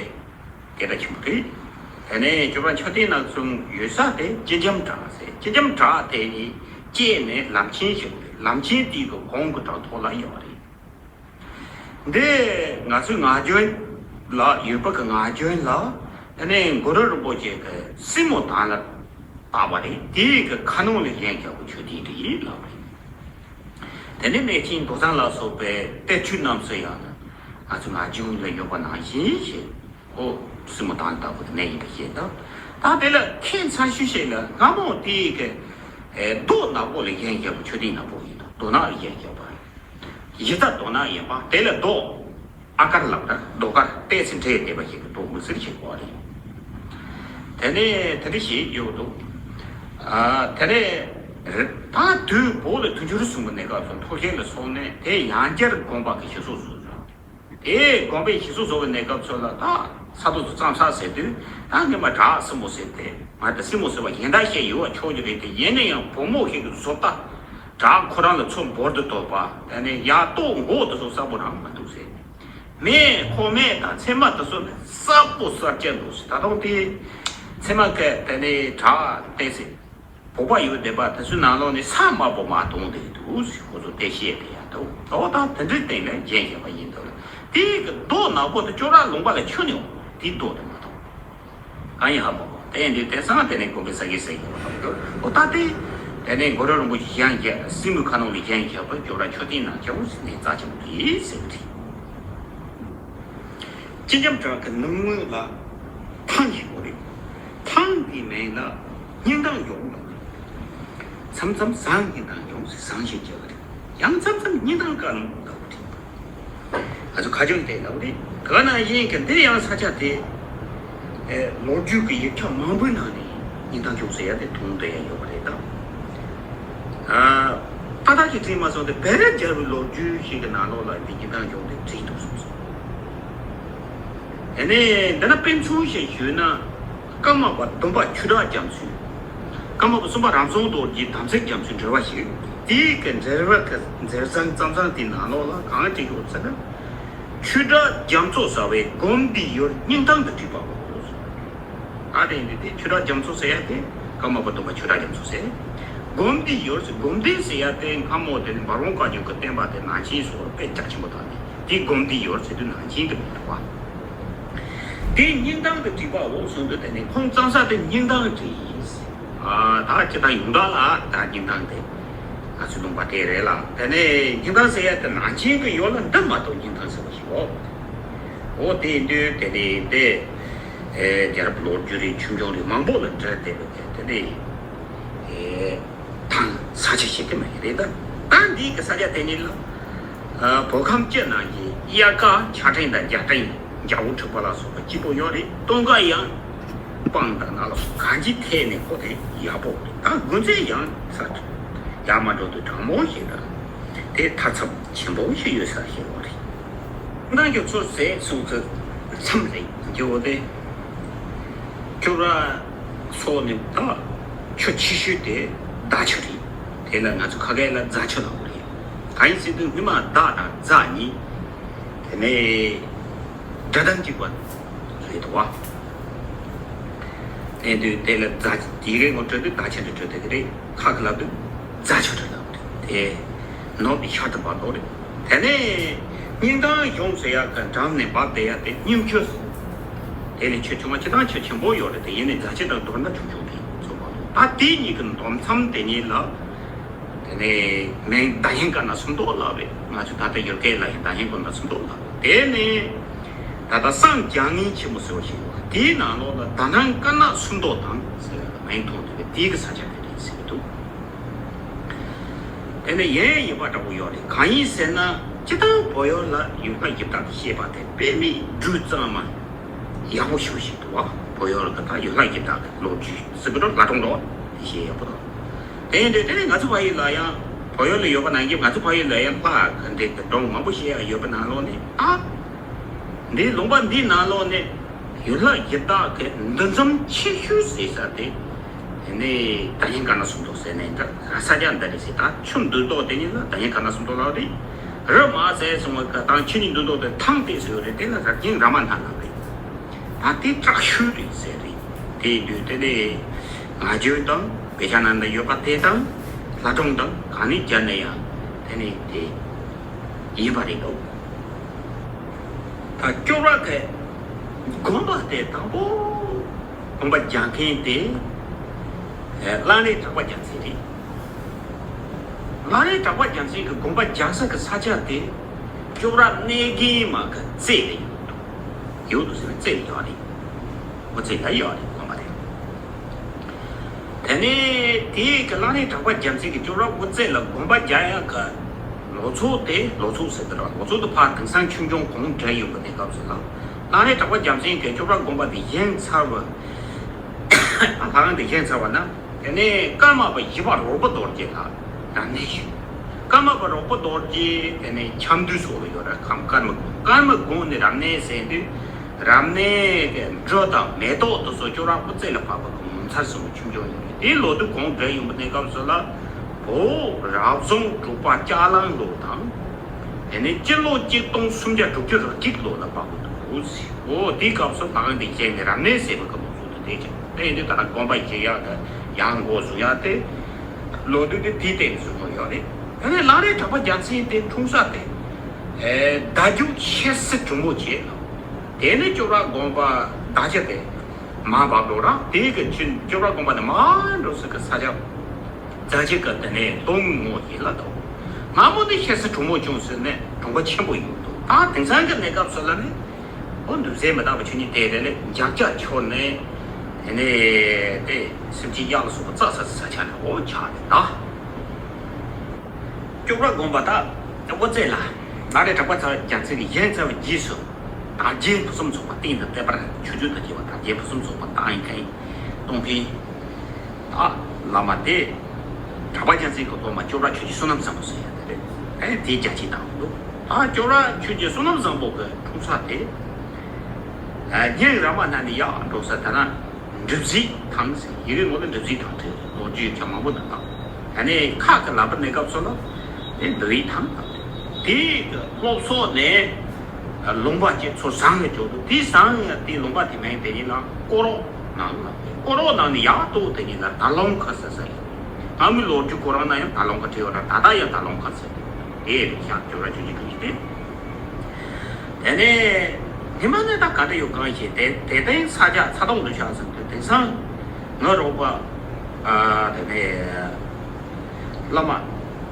སྐད་གྲགས་ཆེན་པོ་རེད། དེ་ནས་ཅོག་ར་མཆོད་རྟེན་ནག་ཆུང་ཡོད་ས་དེ་སྤྱི་རྒྱམ་བྲག་ཟེར། སྤྱི་རྒྱམ་བྲག་དེ་ནི་སྐྱེས་ནས་ལམ་ཆེན་ཞིག་རེད། ལམ་ཆེན་དེའི་གི་གོང་གི་བྲག་ཐོག་ལ་ཡོད་རེད། འདི་ང་ཚོའི་ངག་རྒྱུན་ལ་ཡོད་པ་གི་ངག་རྒྱུན་ལ་དེ་ནས་གུ་རུ་རིན་པོ་ཆེ་གི་སྲིང་མོ་དང་ལ་བཏགས་པ་རེད། དེའི་གི་ཁ་ནང་ལ་བཞེངས་བཞག་པའི་མཆོད་རྟེན་རེད་ལབ་རེད། དེ་ནས་གནས་ཆེན་རྡོ་བཟང་ལ་སོགས་པའི་གཏེར་ཆོས་རྣམས་སུ་ཡང་ང་ཚོ་ངག་རྒྱུན་ལ་ཡོད་པ་ནང་བཞིན་ཞེས་ཨོ་སྲིང་མོ་དང་ལྟ་བུ་དེ་ནས་ཡིན་པ་ཞེས་དང་། ད་དེ་ལ་ཁྱད་མཚར་ཤོས་ཤིག་ལ་སྔ་མོ་དེའི་གི་ཨེ་རྡོ་ནག་པོ་ལ་བཞེངས་བཞག་པའི་མཆོད་རྟེན་ནག་པོ་ཡིན་དང་། རྡོ་ནག་ལ་བཞེངས་བཞག་པ་རེད། གཞི་རྩ་རྡོ་ནག་ཡིན་པ་དེ་ལ་རྡོ་ཨ་དཀར་ལབ་ན་རྡོ་དཀར་ཏོག་ཙམ་འདྲེས་བསྡད་པ་ཞིག་གི་རྡོ་མི་སེར་ཞིག་གོ་རེད། དེ་ནས་དེ་འདྲ་ཞིག་ཡོད་འདུག་ཨ་དེ་ནས་རི་ད་དུས་བོད་ལ་དུས་འགྱུར་གསུངས་པ་ནས་སྐབས་སུ་མཐོ་ཤལ་ལ་སོང་ནས་དེ་ཡང་བསྐྱར་དགོན་པ་གི་གཞི་གསོག་བཟོས་ར། དེ་དགོན་པའི་གཞི་གསོག་བཟོ་བའི་གནས་སྐབས་ཚོ་ལ་ད་ས་ཐོག་ཏུ་གཙང་ས་ཟེར་དུས་ད་སྔོན་མ་བྲག་སྲིན་མོ་ཟེར་ཏེ་མ་ད་སྲིན་མོ་ཟེར་བ་གཞན་དག་བཤད་ཡོད་བ་ཆོག་རྒྱུ་རེད་དེ། ཡིན་ན་ཡང་བུ་མོ་ཞིག་གི་བཟོ་ལྟ་བྲག་ཁོ་རང་ལ་ཚོ་འབོར་དུ་དོག་པ་དེ་ནས་ཡག་ཏོག་མགོ་དུ་སོགས་གསལ་པོ་རང་མ་འདུག་ཟེར། མེ་ཁོག་མེ་དང་ཚེར་མ་དུ་སོགས་ནི་གསལ་པོ་གསལ་རྐྱང་འདུག་ཟེར། ད་དུང་དེ་ཚེར་མ་གས་དེ་ནས་བྲག་བལྟས་ཟེར། བོད་པ་ཡོད་བསྡད་པ་དེ་ཚོའི་ནང་ལོགས་ནས་ས་དམར་པོ་མ་གཏོང་བསྡད་འདུག་ཟེར། ཁོ་ཚོ་དེ་བཤད་དེ་ཡང་འདུག་ཨོ་ད་དེ་འདྲའི་སྟེང་ལ་རྒྱན་བཞག་པ་ཡིན་འདུག་ལ། དེའི་གི་རྡོ་ནག་པོ་དེ་ཅོག་ར་ལུང་པ་ལ་ཁྱོན་ནས་འོང་དེའི་རྡོ་དེ་མ་གཏོང་གང་ཡིན་ཧ་མ་གོ། དེ་ཡིན་དུས་དེང་སང་དེ་ནས་དགོན་པའི་ས་དགེ་ཟེར་གྱི་ཡོད་པ་འདུག་ཨོ་ད་དེ་དེ་ནས་གུ་རུ་རིན་པོ་ཆེ་བཞེངས་བཞག་སྲིན་མོའི་ཁ་ནང་ལ་བཞེངས་བཞག་པ་ཅོག་ར་མཆོད་རྟེན་ནག་ཆུང་ཟེར་ནས་རྩ་ཆེན་པོ་རེད་ཟེར་གྱི་རེད། སྤྱི་རྒྱམ་བྲག་གི་ནུབ་ངོས་ལ་ཐང་ཞིག་ཡོད་རེད། ཐང་དེའི་མིང་ལ་སྙིང་ཐང་ལྗོངས་ལབ་རེད། མཚམས་མཚམས་ཟངས་སྙིང་ཐང་ལྗོངས་ཟེར་ཟངས་ཞེས་བརྗོད་པ་རེད། ཡང་མཚམས་མཚམས་སྙིང་ཐང་དཀར་ལུང་ལབ་པ་རེད། ང་ཚོ་ཁ་ཆུང་དེ་ལབ་རེད། དེ་ག་ནང་བཞིན་གྱི་འདིར་ཡང་ས་ཆ་དེ་ཨེ་ལོ་རྒྱུས་ཀྱི་ཡིག་ཆ་མང་པོའི་ནང་ནས་སྙིང་ཐང་ལྗོངས་ཟེར་ཡ་དེ་མཐོང་བསྡད་ཡ་ཡོད་པ་རེད་ད། ཨ་ཏག་ཏག་ཅིག་བྲིས་མ་སོང་སྟེ་བེ་རེ་རྒྱལ་པོའི་ལོ་རྒྱུས་ཤིག་གི་ནང་ལོགས་ལ་འདི་སྙིང་ཐང་ལྗོངས་དེ་བྲིས་འདུག་གསུངས་སོང་། དེ་ནས་འདི་ན་དཔེ་མཚོན་ཞིག་ཞུས་ན། ཀརྨ་པ་བདུན་པ་ཆོས་གྲགས་རྒྱ་མཚོས། ཀརྨ་པ་གསུམ་པ་རང་བྱུང་རྡོ་རྗེ་དམ་ཚིག་རྒྱ་མཚོའི་འགྲེལ་པ་ཞིག་དེའི་གི་འགྲེལ་པ་གི་མཛད་བཟང་རྩམ་བཟང་དེའི་ནང་ལོགས་ལ་གང་བྲིས་ཡོད་ཟེར་ན། ཆོས་གྲགས་རྒྱ་མཚོ་ཟེར་བའི་སྒོམ་སྡེའི་ཡུལ་སྙིང་ཐང་དུ་བྲིས་པའོ། ཨ་དེ་ཡིན་དུས་དེ་ཆོས་གྲགས་རྒྱ་མཚོ་ཟེར་ཡ་དེ་ཀརྨ་པ་བདུན་པ་ཆོས་གྲགས་རྒྱ་མཚོ་ཟེར། སྒོམ་སྡེའི་ཡུལ་ཟེར། སྒོམ་སྡེ་ཟེར་ཡ་དེ་སྔ་མོ་དེ་ནི་འབར་བུམ་བཀའ་བརྒྱུད་ཀྱི་བསྟན་པ་དེ་ནང་ཆེན་སོགས་དཔེ་རྒྱ་ཆེན་པོ་དང་ནི་དེ་སྒོམ་སྡེའི་ཡུལ་ཟེར་དུས་ནང་ཆེན་གྱི་མིང་རེད་བ། དེ་སྙིང་ཐང་དུ་བྲིས་པའོ་གསུངས་དུས་དེ་ནི་ཁོང་གཙང་ས་དེ་སྙིང་ཐང་བྲིས་ཡིན། ཨ་ད་སྤྱིར་བཏང་ཡོངས་གྲགས་ལ་ད་སྙིང་ཐང་དེ་ང་ཚོའི་ལུང་པ་དེ་རེད་ལ། དེ་ནས་སྙིང་ཐང་ཟེར་ཡ་དེ་ནང་ཆེན་གྱི་ཡུལ་ལ་འདི་མ་གཏོགས་སྙིང་ཐང་ཟེར་བ་ཞིག་འོ། འོ་དེ་ཡིན་དུས་དེ་ནས་དེ་ཨེ་རྒྱལ་རབས་ལོ་རྒྱུས་རེད། ཆོས་འབྱུང་རེད། མང་པོ་ལ་འབྲེལ་བསྡད་པའི་དེ་ནས་ཨེ་ཐང་ས་ཆ་ཞིག་དེ་མ་ཡིན་རེད་ད། ད་འདི་གི་ས་ཆ་དེ་ཉིད་ལ་ཨ་བོད་ཁམས་སྤྱི་ནང་གི་དབྱར་ཁ་ཆར་སྤྲིན་དང་རྒྱ་སྤྲིན་རྒྱ་བོ་འཁྲིགས་པ་ལ་སོགས་པ་སྐྱིད་པོ་ཡོད་རེད། སྟོན་ཁ་ཡང་སྤང་དང་ནགས་ལ་སོགས་གང་ཅིའི་ཐད་ནས་ཁོ་དེ་ཡག་པོ་རེད། ད་དགུན་ཚོད་ཡང་ས་ཡར་མར་འགྲོ་དུས་གྲང་མོ་ཞིག་དང་དེ་ཐར་ཚབ་ཆེན་པོ་ཞིག་ཡོད་ས་ཞིག་ཡོད་རེད། ནང་གི་ཚོ་ཟས་སོང་ཚོ་མཚམས་རེད་འགྱོ་དེ། ཁྱོད་ར་སོགས་ནི་ད་ཆུ་ཆེ་ཤོས་དེ་མདའ་ཆུ་རེད། དེ་ལ་ང་ཚོ་ཁ་སྐད་ལ་རྫ་ཆུ་ལབ་རེད། གང་ཡིན་ཟེར་དུས་སྔོན་མ་མདའ་དང་རྫ་གཉིས་དེ་ནས་སྒྲ་གདངས་གཅིག་པ་རེད་དོ། དེ་དུས་དེ་ལ་རྫ་ཡི་གེ་ངོ་སྤྲོད་དུས་མདའ་ཆུ་འདྲ་སྤྲོད་དེ་རེད། ཁ་གི་ལབ་དུས་རྫ་ཆུ་འདྲ་ལབ་རེད། དེ་ནོར་དེ་ཤར་དུ་བར་དོ་རེད། དེ་ནས་སྙིང་ཐང་ལྗོངས་ཟེར་ཡག་གི་འགྲམ་ནས་འབབ་བསྡད་ཡག་དེ་སྙིང་ཆུ། དེ་ལས་ཆུ་ཆུང་བ་ཆུ་ཐང་ཆུ་ཆེན་པོ་ཡོད་རེད། དེ་ཡིན་ནས་རྫ་ཆུ་དང་མདོར་ན་ཆུང་ཆུང་དེ་ཚོ་བར་དོ། ད་དེ་གཉིས་ཀྱི་མདོ་མཚམས་དེ་གཉིས་ལ། དེ་ནས་མིང་ད་ཡན་དཀར་ནག་སུམ་མདོ་ལབ་རེད། ང་ཚོ་ད་ལྟ་ཡུལ་སྐད་ལ་ཡང་ད་ཡན་དཀར་ནག་སུམ་མདོ་ལབ་རེད། དེ་ནས་ད་ལྟ་སངས་རྒྱ་ངེས་ཆེན་མོ་ཟེར་བ་ཞིག་ཡོད། དེའི་ནང་ལོགས་ལ་ད་ནང་དཀར་ནག་སུམ་མདོ་དང་ཟེར་བའི་མིང་ཐོགས་དེ་དེའི་གི་ས་ཆ་དེ་རེད་ཟེར་གི་འདུག་དེ་ནས་ཡན་ཡིན་པ་འདྲ་པོ་ཡོད་རེད། གང་ཡིན་ཟེར་ན་སྤྱིར་བཏང་བོད་ཡུལ་ལ་ཡུལ་ལྷ་ཡི་དྭགས་ཀྱི་བཤད་པ་དེ་དཔེ་མེད་འགྲོས་གཙང་མ་ཡག་པོ་ཞེ་པོ་ཞིག་འདུག་བ། བོད་ཡུལ་ལ་ད་ཡུལ་ལྷ་ཡི་དྭགས་ཀྱི་ལོ་རྒྱུས་ཟེར་གི་འགྲོ་ལ་གྲོང་འགྲོ་དེ་བཤད་ཡག་པོ་འདུག་དེ་ཡིན་དུས་དེ་ནས་ང་ཚོ་ཕ་ཡུལ་ལ་ཡང་བོད་ཡུལ་ལ་ཡོད་པ་ནང་བཞིན་ང་ཚོ་ཕ་ཡུལ་ལ་ཡང་ལྷ་ག་འདྲའི་གི་སྒྲུང་མང་པོ་བཤད་ཡག་ཡོད་པ་ནང་ལོགས་ནས་ཨ། འདིའི་ལུང་པ་འདིའི་ནང་ལོགས་ནས་ཡུལ་ལྷ་ཡི་དྭགས་ཀྱི་འདུ་འཛོམས་ཆེ་ཤོས་ཟེར་ས་དེ། དེ་ནས་ད་ཡན་དཀར་ནག་སུམ་མདོ་ཟེར་ནས་འདྲ་ས་ཆ་འདི་རེད་ཟེར། ད་ཆུ་འདུས་ཏོག་དེ་ཉིད་ལ་ད་ཡན་དཀར་ནག་སུམ་མདོ་ལབ་རེད། རི་མ་ཟེར་སོང་བ་ག་དང་ཆུ་གཉིས་འདུས་མདོ་དེ་ཐང་དེ་ཟེར་རེད། དེ་ལ་རབ་བརྙེས་ར་མ་ན་ལ་རེད། ད་དེ་དྲག་ཤོས་རེད་ཟེར་རེད། དེ་ཡིན་དུས་དེ་ནས་ང་རྒྱལ་དང་བེ་ཤ་ན་འདི་ཡོད་པ་དེ་དང་ལྷ་སྒྲུང་དང་གང་ནས་བརྒྱབ་ན་ཡང་དེ་ནས་དེ་ཡིན་པ་རེད་འདུག་ད་སྐྱོབ་ར་གི་དགོན་པ་དེ་དང་པོ་དགོན་པ་རྒྱག་མཁན་དེ་ལ་རས་གྲགས་པ་རྒྱལ་མཚན་རེད། ལ་རས་གྲགས་པ་རྒྱལ་མཚན་གྱི་དགོན་པ་རྒྱག་ས་གི་ས་ཆ་དེ་སྐྱོབ་ར་གནས་རྒན་མ་གི་རྩེ་ལ་ཡོད་འདུག་ཡོད་འདུག་ཟེར་ན་རྩེ་ལ་ཡོད་རེད། འོ་རྩེ་ལ་ཡོད་རེད་དགོན་པ་དེ། དེ་ནས་དེའི་གི་ལ་རས་གྲགས་པ་རྒྱལ་མཚན་གྱི་སྐྱོབ་ར་དབུ་རྩེ་ལ་དགོན་པ་རྒྱག་ཡག་གི་ལོ་ཚོད་དེ་ལོ་ཚོད་ཟེར་གི་རེད། ལོ་ཚོད་དེ་ཕར་དེང་སང་ཆོས་འབྱུང་གོང་འདྲ་ཡོད་པ་དེ་སྐབས་སུ་ལ་ལ་རས་གྲགས་པ་རྒྱལ་མཚན་གྱི་སྐྱོབ་ར་དགོན་པ་དེ་བཞེངས་ཚར་བ། ལྷ་ཁང་དེ་བཞེངས་ཚར་བ་ན། དེ་ནས་ཀརྨ་པ་བཞི་པ་རོག་པོ་རྡོ་རྗེ་ལ་རབ་གནས་ཞུས། ཀརྨ་པ་རོག་པོ་རྡོ་རྗེ་དེ་ནས་ཆབ་མདོའི་སོགས་ལ་ཡོད་ར་ཁམས་ཀརྨ་དགོན། ཀརྨ་དགོན་ནས་རབ་གནས་ཟེར་དུས་རབ་གནས་ཀྱི་འབྲུ་དང་མེ་ཏོག་དེ་ཚོ་སྐྱོབ་ར་དབུ་རྩེ་ལ་ཕབ་པ་གི་ངོ་མཚར་སོང་བའི་ཆོས་འབྱུང་ཡོད་རེད། དེའི་ལོ་དུས་གོང་འདྲ་ཡོང་བའི་གནས་སྐབས་སུ་ལ་བོད་རབ་བྱུང་དྲུག་པ་ལྕགས་གླང་ལོ་དང་། དེ་ནས་སྤྱི་ལོ་གཅིག་སྟོང་སུམ་བརྒྱ་དྲུག་ཅུ་རེ་གཅིག་ལོ་ལ་བབས་འདུག་ཟེར། འོ་དེའི་སྐབས་སུ་ལྷ་ཁང་དེ་བཞེངས་ནས་རབ་གནས་ཟེར་བའི་སྐབས་སུ་དེ་བྱས། དེ་ཡིན་དུས་ད་ལྟ་དགོན་པ་བཞེངས་ཡག་གི་ཡར་འགོ་བཟུང་ཡག་དེ་ལོ་དུས་དེ་དེའི་སྟེང་ནས་བཟུང་ཡོད་རེད། དེ་ནས་ལ་རས་གྲགས་པ་རྒྱལ་མཚན་དེ་འཁྲུངས་ས་དེ་ཨེ་བརྡ་རྒྱུད་ཤེར་སི་གྲུ་མོ་བྱས། དེ་ནས་སྐྱོབ་ར་དགོན་པ་བརྡ་རྒྱུད་དེ་མར་བབས་འགྲོ་ར། དེའི་གི་ཆུ་སྐྱོབ་ར་དགོན་པ་ནས་མར་འགྲོ་ས་གི་ས་ཆ། རྫ་ཆུ་གི་དེ་ནས་སྟོང་ངོ་ཡིན་ལ་དོ། སྔ་མོ་ནི་ཤེར་སི་གྲུ་མོ་ཅུང་ཟེར་ནས་གྲོང་པ་ཆེན་པོ་ཡོད་འདུག་ད་དེང་སང་གི་གནས་སྐབས་སུ་ལ་ནི་ཨོ་འདུག་ཟེར་མི་རྟག་པ་ཆོས་ཉིད་དེ་རེ་ལས་འཇག་ཇག་ཆོར་ནས་དེ་ནས་དེ་སེམས་ཅན་གཡག་ལ་སོགས་པ་བཙའ་ས་ས་ཆ་ནས་ཨོ་ཆགས་ནས་ད། སྐྱོབ་ར་དགོན་པ་ད་དབུ་རྩེ་ལ་ལ་རས་གྲགས་པ་རྒྱལ་མཚན་གྱིས་བཞེངས་ཚར་བའི་རྗེས་སུ་དར་རྒྱས་ཕུན་སུམ་ཚོགས་པ་བསྟན་དང་བསྟན་པར་ཆོས་བརྒྱུད་དང་བཅས་པ་དར་རྒྱས་ཕུན་སུམ་ཚོགས་པ་བཏང་ཡིན་མཁན་གཏོང་མཁན། ད་བླ་མ་དེ་གྲགས་པ་རྒྱལ་མཚན་གྱི་སློབ་མ་སྐྱོབ་ར་ཆོས་རྗེ་བསོད་ནམས་བཟང་པོ་ཟེར་ཡ་དེ་རེད། ཨེ་དེའི་རྒྱལ་གཅེས་བཏང་འདུག་ད་སྐྱོབ་ར་ཆོས་རྗེ་བསོད་ནམས་བཟང་པོ་གི་འཁྲུངས་ས་དེ་ཨ་སྙིང་ར་མ་ན་ནས་ཡར་འགྲོ་ས་དེ་ན་འབྲུ་བཞི་ཐང་ཟེར། ཡི་གེ་ནང་ལ་འབྲུ་བཞི་ཐང་བྲིས། ལོ་རྒྱུས་ཀྱང་མང་པོ་འདུག་ད་ནས་ཁ་གི་ལབ་པ་གནས་སྐབས་སུ་ལ་དེ་འབྲུ་བཞི་ཐང་། དེའི་སློབ་གསོ་ནས། ལུང་པ་གཅིག་ཚུར་བཟང་ངེ་འཇོག་འདུག་དེའི་བཟང་ངེ་དེའི་ལུང་པ་དེ་མིང་དེ་ཉིད་ལ་ཀོ་རོ་ནང་ལ། ཀོ་རོ་ནང་ནས་ཡག་ཏུ་དེ་ཉིད་ལ་ད་ལོང་ཁ་ཟེར་ས་རེད། སྔ་མོའི་ལོ་རྒྱུས་ཁོ་རང་ན་ཡང་ད་ལོང་ཁ་བྲིས་ཡོད་ར། ད་ལྟ་ཡང་ད་ལོང་ཁ་ཟེར་དེ་རེད། ཤག་ཅོ་ར་ཅོ་ཅི་གི་ཡིན་ཏེ། དེ་ནས་ཉི་མ་ནས་ད་ག་འདྲ་ཡོད་གང་ཞིག་དེ་དེ་སྟེང་ས་ཆ་ཚ་ཏོག་འདུ་ཤག་ཟེར་དུས་དེང་སང་ང་རོགས་པ་ཨ་དེ་ནས། བླ་མ་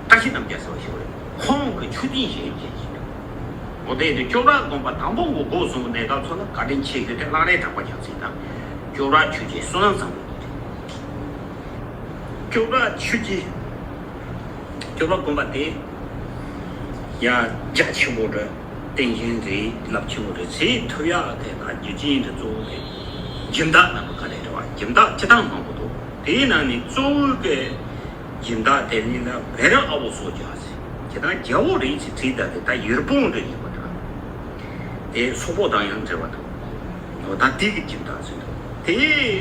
བཀྲ་ཤིས་རྣམ་རྒྱལ་ཟེར་བ་ཞིག་རེད། ཁོང་གི་མཆོད་རྟེན་བཞེངས་བྱས་ཀྱི་འདུག་འོ་དེ་དུས་སྐྱོབ་ར་དགོན་པ་དང་པོ་འགོ་འགོ་བཟུང་གནས་སྐབས་ཚོ་ལ་བཀའ་དྲིན་ཆེ་ཤོས་དེ་གླང་རས་གྲགས་པ་རྒྱལ་མཚན་དང་སྐྱོབ་ར་ཆོས་རྗེ་བསོད་ནམས་བཟང་པོ་རེད། སྐྱོབ་ར་ཆོས་རྗེ། སྐྱོབ་ར་དགོན་པ་དེ་ཡང་རྒྱ་ཆེན་པོ་རེད། རྟེན་བཞེངས་རེད། རླབས་ཆེན་པོ་རེད། ཚེ་ཐུབ་ཡག་དེ་ད་རྒྱུ་རྐྱེན་དེ་གཙོ་བོ་དེ་སྦྱིན་བདག་རྣམ་པ་ག་རེ་རེད་བ། སྦྱིན་བདག་སྤྱི་བཏང་མང་པོ་འདུག་དེའི་ནང་ནས་གཙོ་བོ་གི་སྦྱིན་བདག་དེ་ཉིད་ལ་བེ་ར་ཨ་བོ་སོ་རྒྱ་ཟེར། ཁྱེད་རང་རྒྱལ་པོ་རེད་ཟེར་བྲིས་ད་དེ་ད་ཡུལ་དཔོན་རེད་ཡིན་པ་འདྲ། དེ་སོག་པོ་དང་ཡང་འབྲེལ་བ་འདུག་འོ་ད་དེ་གི་སྦྱིན་བདག་ཟེར་འདུག་དེ་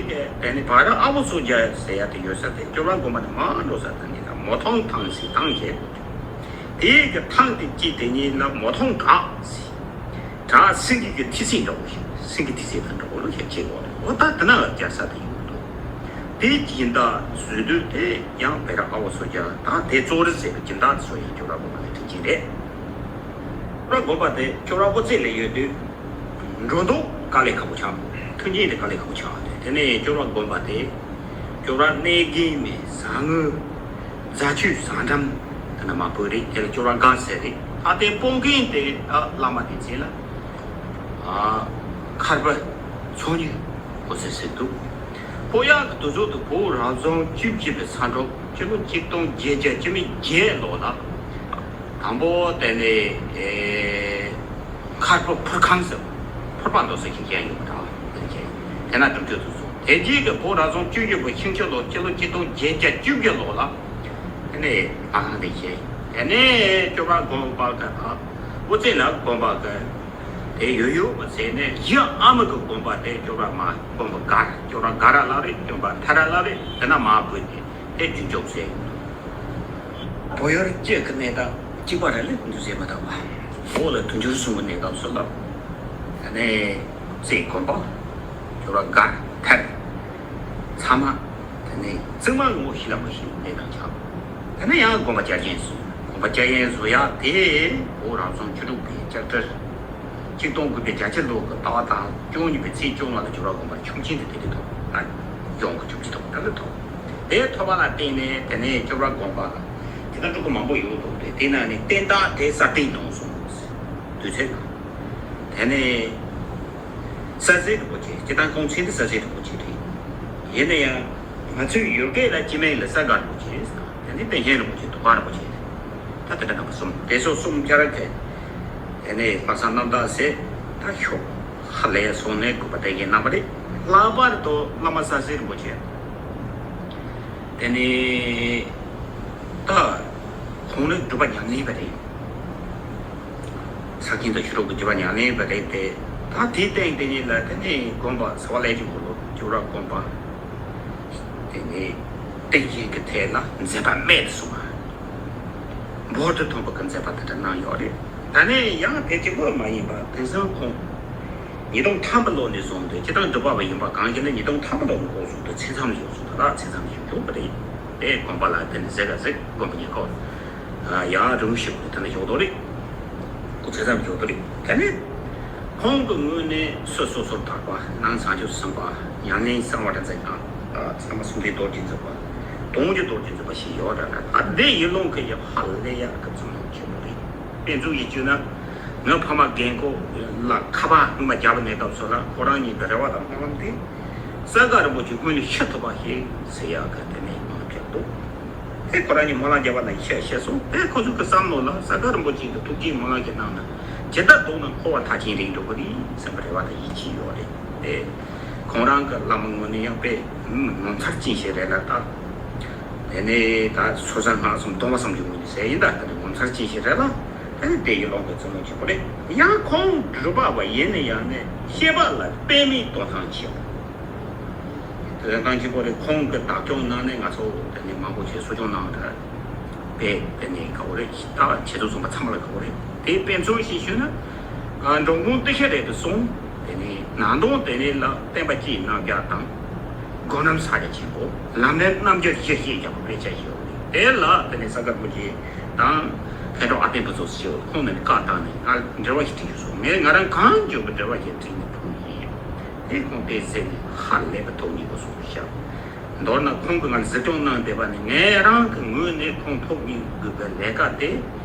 གི་དེ་ནི་བེ་ར་ཨ་བོ་སོ་རྒྱ་ཟེར་ཡ་དེ་ཡོད་ས་དེ་སྐྱོབ་ར་དགོན་པ་ནས་མར་འགྲོ་ས་དེ་ནི་ད་མོ་ཐང་ཐང་ཟེར་ཐང་ཞེས་འདུག་དེ་གི་ཐང་དེ་གཅིག་དེ་ཉིད་ལ་མོ་ཐང་བྲག་ཟེར། བྲག་སེང་གེ་གི་ཐིག་ཚད་འདྲ་བོ་ཞིག་སེང་གེ་ཐིག་ཚད་དང་འདྲ་བོ་ལ་ཞིག་བྱེད་དགོས་རེད། འོ་ད་དེ་ན་ལ་རྒྱལ་ས་དེ་ཡོད་འདུག་དེའི་སྦྱིན་བདག་བཟོས་དུས་དེ་ཡང་བེ་ར་ཨ་བོ་སོ་རྒྱ་དང་དེ་གཙོ་རིག་ཟེར་བའི་སྦྱིན་བདག་དེ་ཚོ་ཡང་སྐྱོབ་ར་དགོན་པ་ནས་ཁྲིད་ཀྱིན་རེད། སྐྱོབ་ར་དགོན་པ་དེ་སྐྱོབ་ར་དབུ་རྩེ་ལ་ཡོད་དུས་འགྲོ་འདུག་དཀའ་ལས་ཁག་པོ་ཆགས། མཐུན་རྐྱེན་དེ་དཀའ་ལས་ཁག་པོ་ཆགས་ཏེ་དེ་ནས་སྐྱོབ་ར་དགོན་པ་དེ་སྐྱོབ་ར་གནས་རྒན་མའི་ཟ་ངོ། རྫ་ཆུའི་ཟ་འགྲམ་དེ་ན་མ་བོད་རེད། དེ་ལ་སྐྱོ་ར་དགའ་ཟེར་རེད། ད་ལྟའི་སྤོང་མཁན་དེ་ད་བླ་མ་དེ་ཚེ་ལ་ཨ་མཁར་པ་ཚོང་ཉུལ་ཁོ་ཟེར་ཟེར་འདུག་སྤོ་ཡག་གི་དུས་ཚོད་དུ་བོད་རབ་བྱུང་བཅུ་གཅིག་པའི་ས་འབྲོག་སྤྱི་ལོ་གཅིག་སྟོང་བརྒྱད་བརྒྱ་བཅུ་མེད་བརྒྱད་ལོ་ལ་དང་པོ་དེ་ནས་ཨེ། མཁར་པ་ཕུར་ཁང་ཟེར། ཕུར་པ་མདོ་ཟེར་ཞིག་ཡང་ཡོད་པ་འདྲ་བ་དེ་བྱས། དེ་ན་སྒྲུབ་མཆོད་དུ་སོང་། དེ་རྗེས་ཀྱི་བོད་རབ་བྱུང་བཅུ་བཞི་པའི་ཤིང་བྱི་ལོ་སྤྱི་ལོ་གཅིག་སྟོང་བརྒྱད་བརྒྱ་བཅུ་བརྒྱད་ལོ་ལ། དེ་ནས་ལྷ་ཁང་དེ་བྱས། དེ་ནས་སྐྱོབ་ར་དགོན་པ་གི་ཨ་དབུ་རྩེ་ལ་དགོན་པ་གི་དེ་ཡོད་ཡོད་པ་ཟེར་ནས་གཞི་ཨ་མ་གི་དགོན་པ་དེ་སྐྱོབ་ར་མ་དགོན་པ་གར་སྐྱོབ་ར་གར་ར་ལ་རེད། སྐྱོབ་ར་ཐར་ར་ལ་རེད། དེ་ན་མ་བུད་དེ་དེ་རྒྱུན་སྐྱོབ་ཟེར། བོད་ཡུལ་སྤྱི་གི་གནས་སྟངས། གཅིག་པ་རེ་ལས་ཁོང་ཚོས་བཟོས་མ་ཐུབ་པ། འོག་ལ་དུས་འགྱུར་གསུམ་གྱི་གནས་སྐབས་སུ་ལ། ད་ནས་རྩེ་དགོན་པ། ཇོ་བོ་ར་མགར་ཐར། ཚང་མ། ད་ནས་བཙུན་མ་ངོ་ཤེས་ལ་མ་ཤེས་པའི་གནས་སྟངས་ཆགས། ད་ནས་ཡང་དགོན་པ་བསྐྱར་བཞེངས་བཟོས། དགོན་པ་བསྐྱར་བཞེངས་བཟོ་ཡག་དེ་བོད་རང་བཙན་བཅུ་དྲུག་པའི་ལྕགས་སྤྲེལ། གཅིག་སྟོང་དགུ་བརྒྱ་བརྒྱད་ཅུ་ལོ་གི་ཟླ་བ་དང་བཅུ་གཉིས་པའི་ཚེས་བཅོ་ལྔ་ལ་ཇོ་བོ་ར་དགོན་པར་ཆོག་མཆན་དེ་དེ་དུས་ཐོབ། ད་ཡོང་གི་ཆོག་མཆན་ཐོབ་ད་ལོ་ཐོབ། དེ་ཐོབ་པ་ལ་བརྟེན་ནས་དེ་ནས་ཇོ་བོ་ར་དགོན་པ་ལ་དེ་ལྟར་སྤྲུལ་སྐུ་མང་པོ་ཡོད་འདུག་སྟེ། དེ་ནང་ནས་བསྟན་བདག་དེ་སྲ་བརྟན་གདོང་བཟུང་། དུས་ཚོད་ནང་། དེ་ནས་སྲས་བརྩེགས་རིན་པོ་ཆེ། སྤྱིར་བཏང་ཁོང་མཚན་དེ་སྲས་བརྩེགས་རིན་པོ་ཆེ་རེད། ཡིན་ན་ཡང་ང་ཚོའི་ཡུལ་སྐད་ལ་སྤྱི་མིང་ལ་སྲས་མགར་རིན་པོ་ཆེ་ཟེར་དང་། དེ་ནས་བསྟན་ཆེན་རིན་པོ་ཆེ། དུང་དཀར་རིན་པོ་ཆེ། ད་དེ་འདྲ་རྣམ་པ་གསུམ། དེ་ཚོ་གསུམ་ཆར་གི། དེ་ནས་ལྷག་བསམ་རྣམ་དག་ཟེར། ད་ཤོག་ཧ་ལས་སོང་ནས་དགོན་པ་བསྟན་ཆེན་གནང་བ་རེད། ལྷག་པར་དུ་བླ་མ་སྲས་བརྩེགས་རིན་པོ་ཆེ། དེ་ནས་ད་ཁོང་ནི་སྒྲུབ་པ་ཉམས་ལེན་པ་རེད། ས་ཁྱིམ་དང་ཆོས་གྲོགས་ཀྱི་སྒྲུབ་པ་ཉམས་ལེན་པ་རེད་དེ། ད་དེའི་སྟེང་དེ་ཉིད་ལ་དེ་ནས་དགོན་པ་ཟེར་བ་ལས་ཀྱི་འཁོར་ལོ་ཇོ་བོ་ར་དགོན་པ། དེ་ནས་བསྟན་ཆེན་གྱི་ཐད་ལ་མཛད་པ་རྨད་དུ་བྱུང་བ། འབུར་དུ་ཐོན་པ་གི་མཛད་པ་དེ་འདྲ་གནང་ཡོད་རེད། ད་ནས་ཡང་དེ་གཅིག་པོ་མ་ཡིན་པར་དེང་སང་ཁོང་ཉིས་སྟོང་ཐམ་པ་ལོ་ནས་བཟུང་སྟེ། སྤྱིར་བཏང་སྒྲུབ་པ་བ་ཡིན་པ་གང་ཞིག་ལ་ཉིས་སྟོང་ཐམ་པ་ལོ་ནས་འགོ་བཟུང་སྟེ་ཚེས་མཚམས་བཞུགས་སོང་། ད་ལ་ཚེས་མཚམས་བཞུགས་ཡོད་པ་རེད། དེ་དགོན་པ་ལ་དེ་ནས་ཟེར་ག་ཟེར། དགོན་པ་ཉེ་འཁོར་ཡང་རིང་ཞིག་དེ་ནས་བཞུགས་དོ་རེད། སྐུ་ཚེ་མཚམས་བཞུགས་དོ་རེད། དེ་ནས་ཁོང་གི་ངོས་ནས་སོ་སོ་སོར་ཐར་པ། ནང་བྱང་ཆུབ་སེམས་དཔའ། ཉམས་ལེན་གསང་བ་སྒྲ་འཛིན་སྔགས། ཚད་མ་གསུམ་ལྡན་རྡོ་རྗེ་འཛིན་པ། དུང་གི་རྡོ་རྗེ་འཛིན་པ་ཞིག་ཡོད་ར། ད་འདི་ཡུལ་ལུང་གི་ཡ་ཧ་ལས་ཡག་གི་བཙུན་མོ་ཆེན་པོ་རེད། དཔེ་མཚོན་ཞིག་བརྗོད་ན། ངའི་ཕ་མ་རྒན་གོག་ལ་ཁ་པར་སྔོན་མ་རྒྱབ་པ་ནས་སྐབས་སུ་ལ་ཁོ་རང་ཉིད་ཀྱི་རེ་བ་དང་སྨོན་ལམ་དེ། སྲས་མགར་རིན་པོ་ཆེ་སྔོན་ལ་ཤི་ཐུབ་པ་ཞིག་ཟེར་ཡག་གི་དེ་ནས་སྨོན་ལམ་རྒྱག་འདུག་དེ་ཁོ་རང་ཉིད་སྨོན་ལམ་རྒྱབ་པ་ན་ཤི་ཤི་སོང་། དེ་ཁོ་ཚོ་གི་བསམ་བློ་ལ་སྲས་མགར་རིན་པོ་ཆེ་གི་ཐུགས་ཀྱི་སྨོན་ལམ་གྱི་ནང་ན་ཇི་ལྟར་བསྡད་ན་འཁོར་བ་མཐའ་ཅན་རིང་འགྲོ་གི་རེད་བསམ་པའི་རེ་བ་དང་ཡིད་ཆེས་ཡོད་རེད་དེ། ཁོང་རང་གི་བླ་མ་ངོས་ནས་ཡང་དཔེ་ངོ་མཚར་ཅན་ཞིག་རེད་ལ། ད་དེ་ནས་ད་སོ་སོ་སྔགས་གསུམ་སྟོང་པ་བསམ་གྱི་ངོས་ནས་ཟེར་ཡིན། ད་དེ་ནས་ངོ་མཚར་ཅན་ཞིག་རེད་ལ། དེ་ནས་དེ་ཡི་ལོག་གི་བཙུན་མོ་ཆེན་པོ་རེད། ཡང་ཁོང་སྒྲུབ་པ་བ་ཡིན་ན་ཡང་ནས་བཤད་པ་ལ་དཔེ་མེད་སྟོང་ཐང་ཆེ་བ། དེ་ཐང་ཆེན་པོ་རེད། ཁོང་གི་བདག་སྐྱོང་ནང་ནས་ང་ཚོ་དེ་ནས་མང་པོ་ཞིག་གསོ་སྐྱོང་གནང་། ད་དཔེ་དེ་ནས་ག་བོ་རེད། ད་ཆེད་དུ་བཟུང་པ་ཚང་མ་ལ་ག་བོ་རེད། དེའི་དཔེ་མཚོན་ཞིག་ཞུས་ན། ཨ། འབྲོང་སྤུངས་སྟོད་ཤེལ་རི་དུ་སོང་། དེ་ནས་ནང་དོང་དེ་ནས་ལ་བསྟན་པ་སྤྱིའི་རྣམ་རྒྱལ་དང་། སྒོམ་རིམ་ཕྱག་རྒྱ་ཆེན་པོ། ལམ་རིམ་རྣམ་འགྱུར་གཞིར་བྱས་རྒྱ་པོ་དཔེ་ཆ་ཞིག་ཡོད་རེད། དེ་ལ་དེ་ནས་སྲས་མགར་རིན་པོ་ཆེ་དང་མཁན་སློབ་ཨ་བརྟན་ཕུན་ཚོགས་ཞིག་ཁོང་ནས་བཀའ་བཏང་ནས་ང་འགྲེལ་བ་ཞིག་བྲིས་སོང་། ངས་ང་རང་གང་འཇོན་པའི་འགྲེལ་བ་ཞིག་བྲིས་ནས་ཕུལ་ཡིན། དེ་ཁོང་དེ་ཟེར་ནས་ཧ་ལས་པའི་ཐུགས་མཉེས་པོ་གསུངས་ཤག་མདོར་ན་ཁོང་གིས་ང་ལ་གཟིགས་སྐྱོང་གནང་བསྡད་པ་ནི་ངས་རང་གི་ངོས་ནས་ཁོང་ཐུགས་མཉེས་དགོས་པའི་ལས་ཀ་དེ།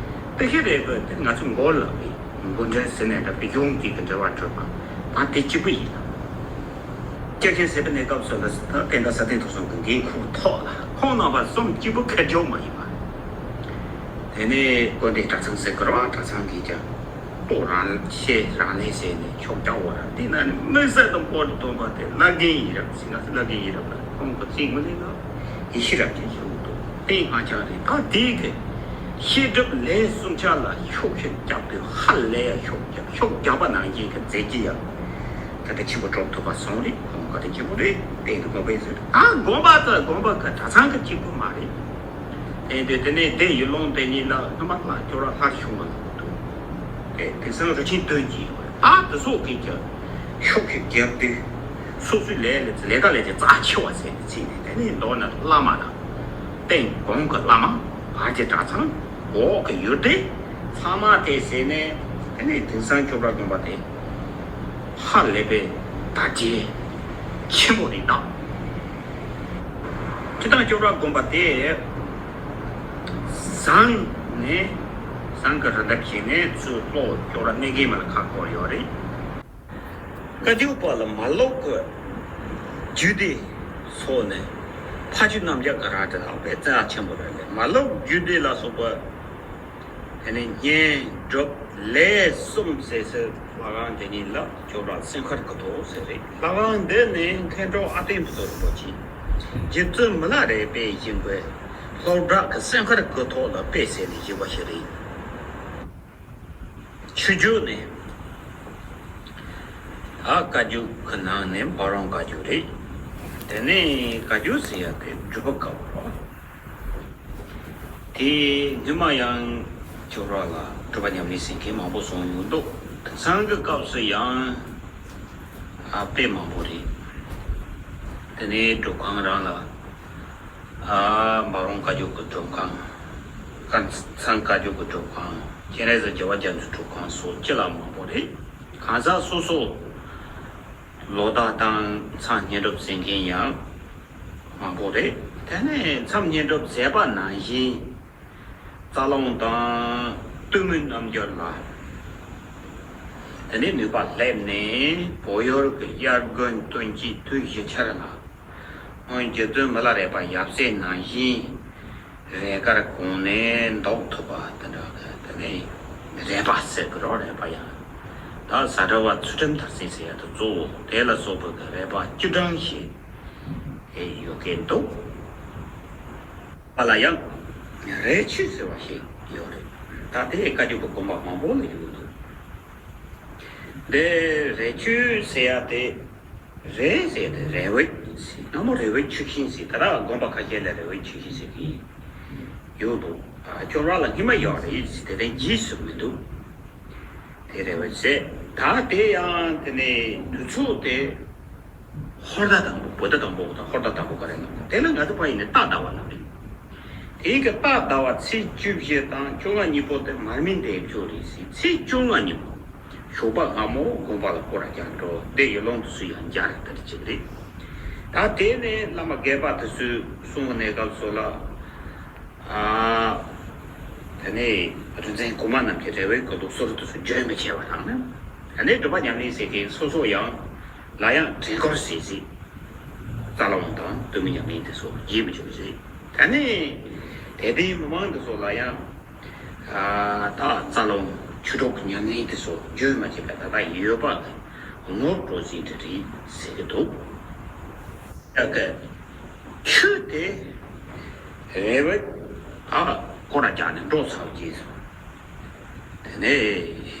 སྟོད་ཤེལ་རི་གི་དེ་ང་ཚོ་མགོ་ལ་བའི་མགོ་འདྲེན་ཟེར་ནས་འདྲ་བའི་གཞུང་འདི་གི་འགྲེལ་བ་སྤྲོད་པ་ད་དེ་གཅིག་པུ་ཡིན་ལ། སྐྱབས་ཆེན་ཟེར་བའི་གནས་སྐབས་སུ་ལ་ད་བསྟན་བདག་སྲ་བརྟན་ཐུགས་གསུང་གི་འགན་ཁུར་ཐོག་ལ་ཁོང་རྣམ་པ་གསུམ་གཅིག་པུ་ཁེར་འཇོག་མ་ཡིན་པ། དེ་ནས་དགོན་སྡེ་གྲྭ་ཚང་ཟེར་གི་རེད་བ། གྲྭ་ཚང་གིས་ཀྱང་ལྟོ་རང་ཆས་རང་ལེན་བྱས་ནས་ཕྱོགས་རྒྱག་འོ་ར། དེ་ན་ནི་དམིགས་བསལ་དུ་འབོར་དུ་ཐོན་པ་དེ་བླ་རྒན་ཡིད་རབ་ཟེར། ང་ཚོ་བླ་རྒན་ཡིད་རབ་ལ་ཁོང་གི་རྩིས་ངོས་ལེན་ལ་ཡེ་ཤེས་རབ་ཅན་ཞུ་གི་འདུག་དེ་ཧང་ཅང་རེད། ད་དེ་གི་བཤད་སྒྲུབ་ལས་གསུམ་ཆ་ལ་ཤུགས་ཤིག་རྒྱབ་དུས་ཧ་ལས་ཡ། ཤུགས་རྒྱབ་ཤུགས་རྒྱབ་པ་ནང་བཞིན་གི་མཛད་རྗེས་ཡ་ད་ལྟ་ཆེན་པོ་སྒྲུབ་ཐུབ་པ་སོང་རེད། ཁོང་ག་དེ་ཆེན་པོ་རེད། དེ་དུ་དགོན་པའི་ཟེར། ད་དགོན་པ་ད་དགོན་པ་གི་གྲྭ་ཚང་གི་གཅིག་པུ་མ་རེད། དེ་དེ་དེ་ནས་དེ་ཡུལ་ལུང་དེ་ཉིད་ལ་སྔོན་མ་ལ་སྐྱོར་བ་ལྷར་བྱུང་བ་ལ་འདུག་དེ་དེང་སང་རུ་ཆེན་བདུན་གྱིས་ཡོད་རེད། ད་དེ་སོགས་ཀྱི་ཀྱི་ཤུགས་ཀྱིས་རྒྱབ་དུས་སོ་སོའི་ལས་ལས་ལས་ཀ་ལས་ཀྱི་རྩ་ཆེ་བ་ཟེར་ནས་བརྩིས་ནས། དེ་ནས་མདོར་ན་བླ་མ་དང་། སྟེང་གོང་གི་བླ་མ། བར་གྱི་གྲྭ་ཚང་། འོག་གི་ཡུལ་སྡེ། ཚང་མ་དེ་ཟེར་ནས། དེ་ནས་དེང་སང་སྐྱོར་བ་དགོན་པ་དེ་ཧ་ལས་པའི་དར་རྒྱས་ཆེན་པོ་རེད་ད། སྤྱིར་བཏང་སྐྱོར་བ་དགོན་པ་དེ་ཟངས་ནས། ཟངས་ཀྱི་རི་འདབས་ཤིག་ནས་ཚུར་ལྷོ་སྐྱོར་བ་གནས་རྒན་མ་ལ་ཁ་སྐོར་ཡོད་རེད། བཀའ་བརྒྱུད་པ་ལ་མ་ལུག་གི་རྒྱུད་སྡེ་སོགས་ནས་ཕ་རྒྱུད་རྣམ་རྒྱལ་གྱི་ར་སྒྲ་དང་དཔེ་རྩ་ཆེན་པོ་རེད་ལས། མ་ལུག་རྒྱུད་སྡེ་ལ་སོགས་པ། དེ་ནས་བསྙེན་སྒྲུབ་ལས་གསུམ་ཟེར་ཟེར། ལྷ་ཁང་དེ་ཉིད་ལ་ཇོ་བོ་ར་སེམས་དཀར་དགུ་ཐོག་ཟེར་རེད། ལྷ་ཁང་འདི་ནི་མཁན་སློབ་ཨ་བརྟན་ཕུན་ཚོགས་རིན་པོ་ཆེ་རྗེ་བཙུན་མི་ལ་རས་པས་བཞེངས་པའི་ལྷོ་བྲག་གི་སེམས་དཀར་དགུ་ཐོག་ལ་དཔེ་གསལ་ནས་བཞེངས་པ་ཞིག་རེད། ཆོས་བརྒྱུད་ནི། ད་བཀའ་བརྒྱུད་ཀྱི་ནང་ནས་འབའ་རོམ་བཀའ་བརྒྱུད་རེད། དེ་ནས་བཀའ་བརྒྱུད་ཟེར་ཡ་དེ་སྒྲུབ་པ་དཀའ་བ་རེད། དེ་སྔོན་མ་ཡང་ ཆོས་ར་ལ་སྒྲུབ་པ་ཉམས་ལེན་ཟེར་མཁན་མང་པོ་སོང་ཡོང་འདུག་དེང་སང་གི་སྐབས་སུ་ཡང་ཨ་དཔེ་མང་པོ་རེད། དེ་ནས་སྒྲུབ་ཁང་རང་ལ་ཨ་འབའ་རོང་བཀའ་བརྒྱུད་ཀྱི་སྒྲུབ་ཁང་། ཀན་ཚང་བཀའ་བརྒྱུད་ཀྱི་སྒྲུབ་ཁང་། སྤྱན་རས་གཟིགས་རྒྱལ་བ་རྒྱ་མཚོའི་སྒྲུབ་ཁང་སོགས་ཅི་ལ་མང་པོ་རེད། གང་ཟག་སོ་སོ་ལོ་ཟླ་དང་མཚམས་བསྙེན་སྒྲུབ་ཟེར་མཁན་ཡང་མང་པོ་རེད། དེ་ནས་མཚམས་བསྙེན་སྒྲུབ་མཛད་པ་ནང་བཞིན། རྩ་རླུང་དང་གཏུམ་མོའི་རྣམ་འགྱུར་ལ། དེ་ནས་ནུས་པ་སླེབས་ནས་བོད་ཡུལ་གྱི་དབྱར་དགུན་སྟོན་དཀྱིལ་དུས་བཞི་ཆར་ལ། སྔོན་རྗེ་བཙུན་མི་ལ་རས་པ་ཡབ་སྲས་ནང་བཞིན་རས་དཀར་གོན་ནས་འདུག་ཐུབ་པ་དེ་འདྲ་གི་དེ་ནས་རས་པ་ཟེར་གི་རོ། རས་པ་ཡང་ད་ཟླ་བ་ཚུལ་ཁྲིམས་མཐར་ཕྱིན་ཟེར་ཡ་དེ་གཙོ་བོ་དེ་ལ་སོགས་པའི་གི་རས་པ་བཅུ་གྲངས་ཤིག་ཡོད་ཀྱི་འདུག་པ་ལ་ཡང་རས་ཆུ་ཟེར་བ་ཞིག་ཡོད་རེད། ད་དེ་བཀའ་བརྒྱུད་པའི་དགོན་པ་མང་པོ་ལ་ཡོད་འདུག་དེ་རས་ཆུ་ཟེར་ཡ་དེ་རས་ཟེར་དེ་རས་བལ་ཟེར། ན་མོ་རས་བལ་ཆུ་ཤིང་ཟེར། ད་ར་དགོན་པ་ཁ་ཤས་ལ་རས་བལ་ཆུ་ཤིང་ཟེར་གི་ཡོད་འདུག་ཨ་ཁྱོད་རང་ལ་སྔོན་མ་ཡོད་རེད་ཟེར། དེ་རིང་རྗེས་སུ་མི་འདུག་དེ་རས་བལ་ཟེར། ད་དེ་ཡང་དེ་ནས་དུས་ཚོད་དེ། ཧོར་ཟླ་དང་པོ། བོད་ཟླ་དང་པོ་དང་ཧོར་ཟླ་དང་པོ་ག་རེ་ལབ་ན། དེ་ལ་ང་ཚོ་ཕ་ཡིན་ནས་སྟག་ཟླ་བ་ལབ་རེད། དེའི་གི་སྟག་ཟླ་བ་ཚེས་བཅུ་བཞི་དང་བཅོ་ལྔ་གཉིས་པོ་དེ་མར་མེ་མདའི་མཆོད་རེད་ཟེར། ཚེས་བཅོ་ལྔ་ཉིན་མོ་ཞོགས་པ་སྔ་མོ་དགོན་པ་ལ་སྐོར་ར་རྒྱག་འགྲོ། དེ་ཡི་ལོང་དུ་སུ་ཡང་རྒྱ་རེ་དར་ཅིག་རེད། ད་དེ་ནས་བླ་མ་དགེ་བ་དེ་ཚོས་གསུང་གནས་སྐབས་སུ་ལ། ཨ། དེ་ནས་རིག་འཛིན་གོང་མ་རྣམས་ཀྱི་རས་བལ་གྱི་ལུགས་སྲོལ་དེ་ཚོ་རྒྱུན་མི་ཆད་པ་དང་ནི། དེ་ནས་སྒྲུབ་པ་ཉམས་ལེན་ཟེར་མཁན་སོ་སོ་ཡང་ལ་ཡང་དྲན་སྐོར་ཟེར་ཟིག་རྩ་རླུང་དང་གཏུམ་མོའི་ཉམས་ལེན་དེ་ཚོ་རྗེས་མི་འཇུག་ཟེར། དེ་ནས་དད་ལྡན་མི་མང་དེ་ཚོ་ལ་ཡང་ཨ་ད་རྩ་རླུང་ཆོས་དྲུག་གི་ཉམས་ལེན་དེ་ཚོ་རྒྱུན་མ་ཆད་པ་ད་ལྟ་ཡོད་པ་གི་ངོ་སྤྲོད་ཟིན་དེ་རེད་ཟེར་གི་འདུག་ད་གི་ཆུ་དེ་རས་བལ་ཨ་སྐོར་ར་རྒྱག་ནས་འགྲོ་ཚར་རྗེས་སུ། དེ་ནས་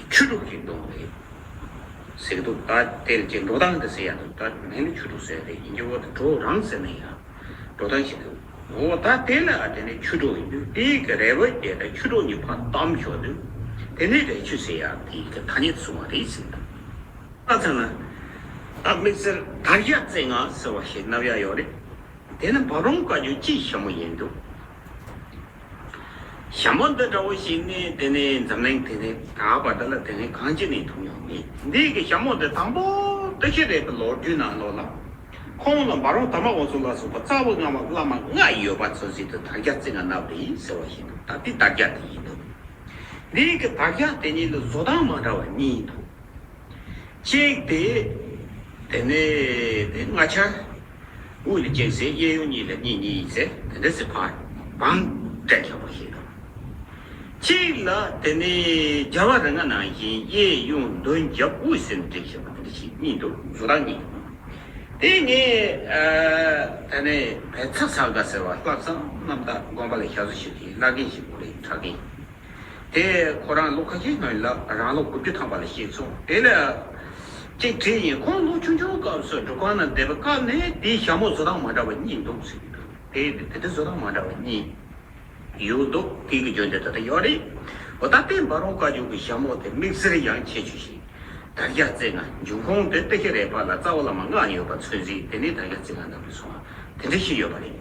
ཆུ་དྲུག་གི་སྡོང་རེད་ཟེར་གི་འདུག་ད་དེར་གྱི་འགྲོ་སྟངས་དེ་ཟེར་ཡ་འདུག་ད་མིང་ལ་ཆུ་དྲུག་ཟེར་རེད། ཡིན་གྱི་འོ་དེ་གྲོགས་རང་ཟེར་ན་ཡང་འགྲོ་སྟངས་ཤིག་འདུག་འོ་ད་དེ་ལ་དེ་ནས་ཆུ་དྲུག་ཡིན་དུས་དེའི་གི་རས་བལ་དེ་དང་ཆུ་དྲུག་གཉིས་ཕར་བསྡམས་ཞོག་དུས་དེ་ནས་རས་ཆུ་ཟེར་ཡ་དེའི་གི་ཐ་སྙད་བྱུང་བ་རེད་ཟེར་གི་འདུག་ད་ཚང་ན་ད་དམིགས་བསལ་དར་རྒྱ་རྩེ་ལྔ་ཟེར་བ་ཞིག་བསྣབས་ཡ་ཡོད་རེད། དེ་ནི་འབའ་རོང་བཀའ་བརྒྱུད་སྤྱིའི་ཞྭ་མོ་ཡིན་འདུག་ཞྭ་མོ་འདི་འདྲ་བོ་ཞིག་ནི་དེ་ནི་འཛམ་གླིང་དེ་ནི་ད་བར་དུ་ལ་དེ་ནི་གང་ཅི་ནས་མཐོང་མྱོང་མེད། འདི་གི་ཞྭ་མོ་འདི་དང་པོ་ཏི་ཤྲི་རས་པའི་ལོ་རྒྱུས་ནང་ལོགས་ལ། ཁོང་ལ་འབའ་རོང་དར་མ་དབུ་ཚོགས་ལ་སོགས་པ་རྩ་བའི་སྔ་མ་བླ་མ་ལྔ་ཡོད་པ་ཚོ་ཟིག་ཏུ་དར་རྒྱ་རྩེ་ལྔ་བསྣམས་ཏེ་ཡིན་ཟེར་བ་ཞིག་འདུག་ད་འདི་དར་རྒྱ་དེ་ཡིན་འདུག་འདི་གི་དར་རྒྱ་དེ་གཉིས་ལ་བཟོ་སྟངས་མ་འདྲ་བ་གཉིས་འདུག་གཅིག་དེ། དེ་ནས་དེ་ལྔ་ཆ། དབུས་ལ་གཅིག་ཟེར། གཡས་གཡོན་གཉིས་ལ་གཉིས་གཉིས་ཟེར། དེ་འདྲ་ཟེར་ཕར་བང་སྤྲད་བཞག་པ་ཞིག་དང་། གཅིག་ལ་དེ་ནས་རྒྱལ་བ་རིགས་ལྔ་ནང་བཞིན་གཡས་གཡོན་མདུན་རྒྱབ་དབུས་ཟེར་ནས་བསྒྲིགས་བཞག་པ་དེ་འདྲ་ཞིག་གཉིས་འདུག་བཟོ་སྟངས་གཉིས། དེ་ངས་ཨ་དེ་ནས་བལ་ཚ་ས་དགའ་ཟེར་བ་ལྷ་བསངས་རྣམ་དག་དགོན་པ་ལ་ཞབས་ཞུ་ཞུ་མཁན་བླ་རྒན་ཞིག་དགོས་རེད། གྲྭ་རྒན། དེ་ཁོ་རང་ལོ་ཁ་ཤས་སྔོན་ལ་རང་ལོ་དགུ་བཅུ་ཐམ་པ་ལ་གཤེགས་སོང་། དེ་ལ་གཅིག་དྲིས་ཡིན། ཁོང་ལོ་ཆུང་ཆུང་སྐབས་སུ་སྒྲུབ་ཁང་ནང་བསྡད་པའི་སྐབས་ནས་དེའི་ཞྭ་མོ་བཟོ་སྟངས་མ་འདྲ་བ་གཉིས་འདུག་ཟེར་གྱི་འདུག་དེ་དེ་དེ་བཟོ་སྟངས་མ་འདྲ་བ་གཉིས་ཡོད་འདུག་དེ་གི་རྒྱུན་དེ་ད་ལྟ་ཡོད་རེད། འོ་ད་ལྟའི་འབའ་རོང་བཀའ་བརྒྱུད་ཀྱི་ཞྭ་མོ་དེ་དམིགས་བསལ་ཡང་ཁྱད་ཆོས་ཤིག་དར་རྒྱ་རྩེ་ལྔ། འབྱུང་ཁུངས་དེ་ཏི་ཤྲི་རས་པ་ལ་རྩ་བ་བླ་མ་ལྔ་ཡོད་པ་མཚོན་བྱེད་དེ་ནས་དར་རྒྱ་རྩེ་ལྔ་བསྣམས་ཏེ་སོང་བ་དེ་འདྲ་ཞིག་ཡོད་པ་རེད།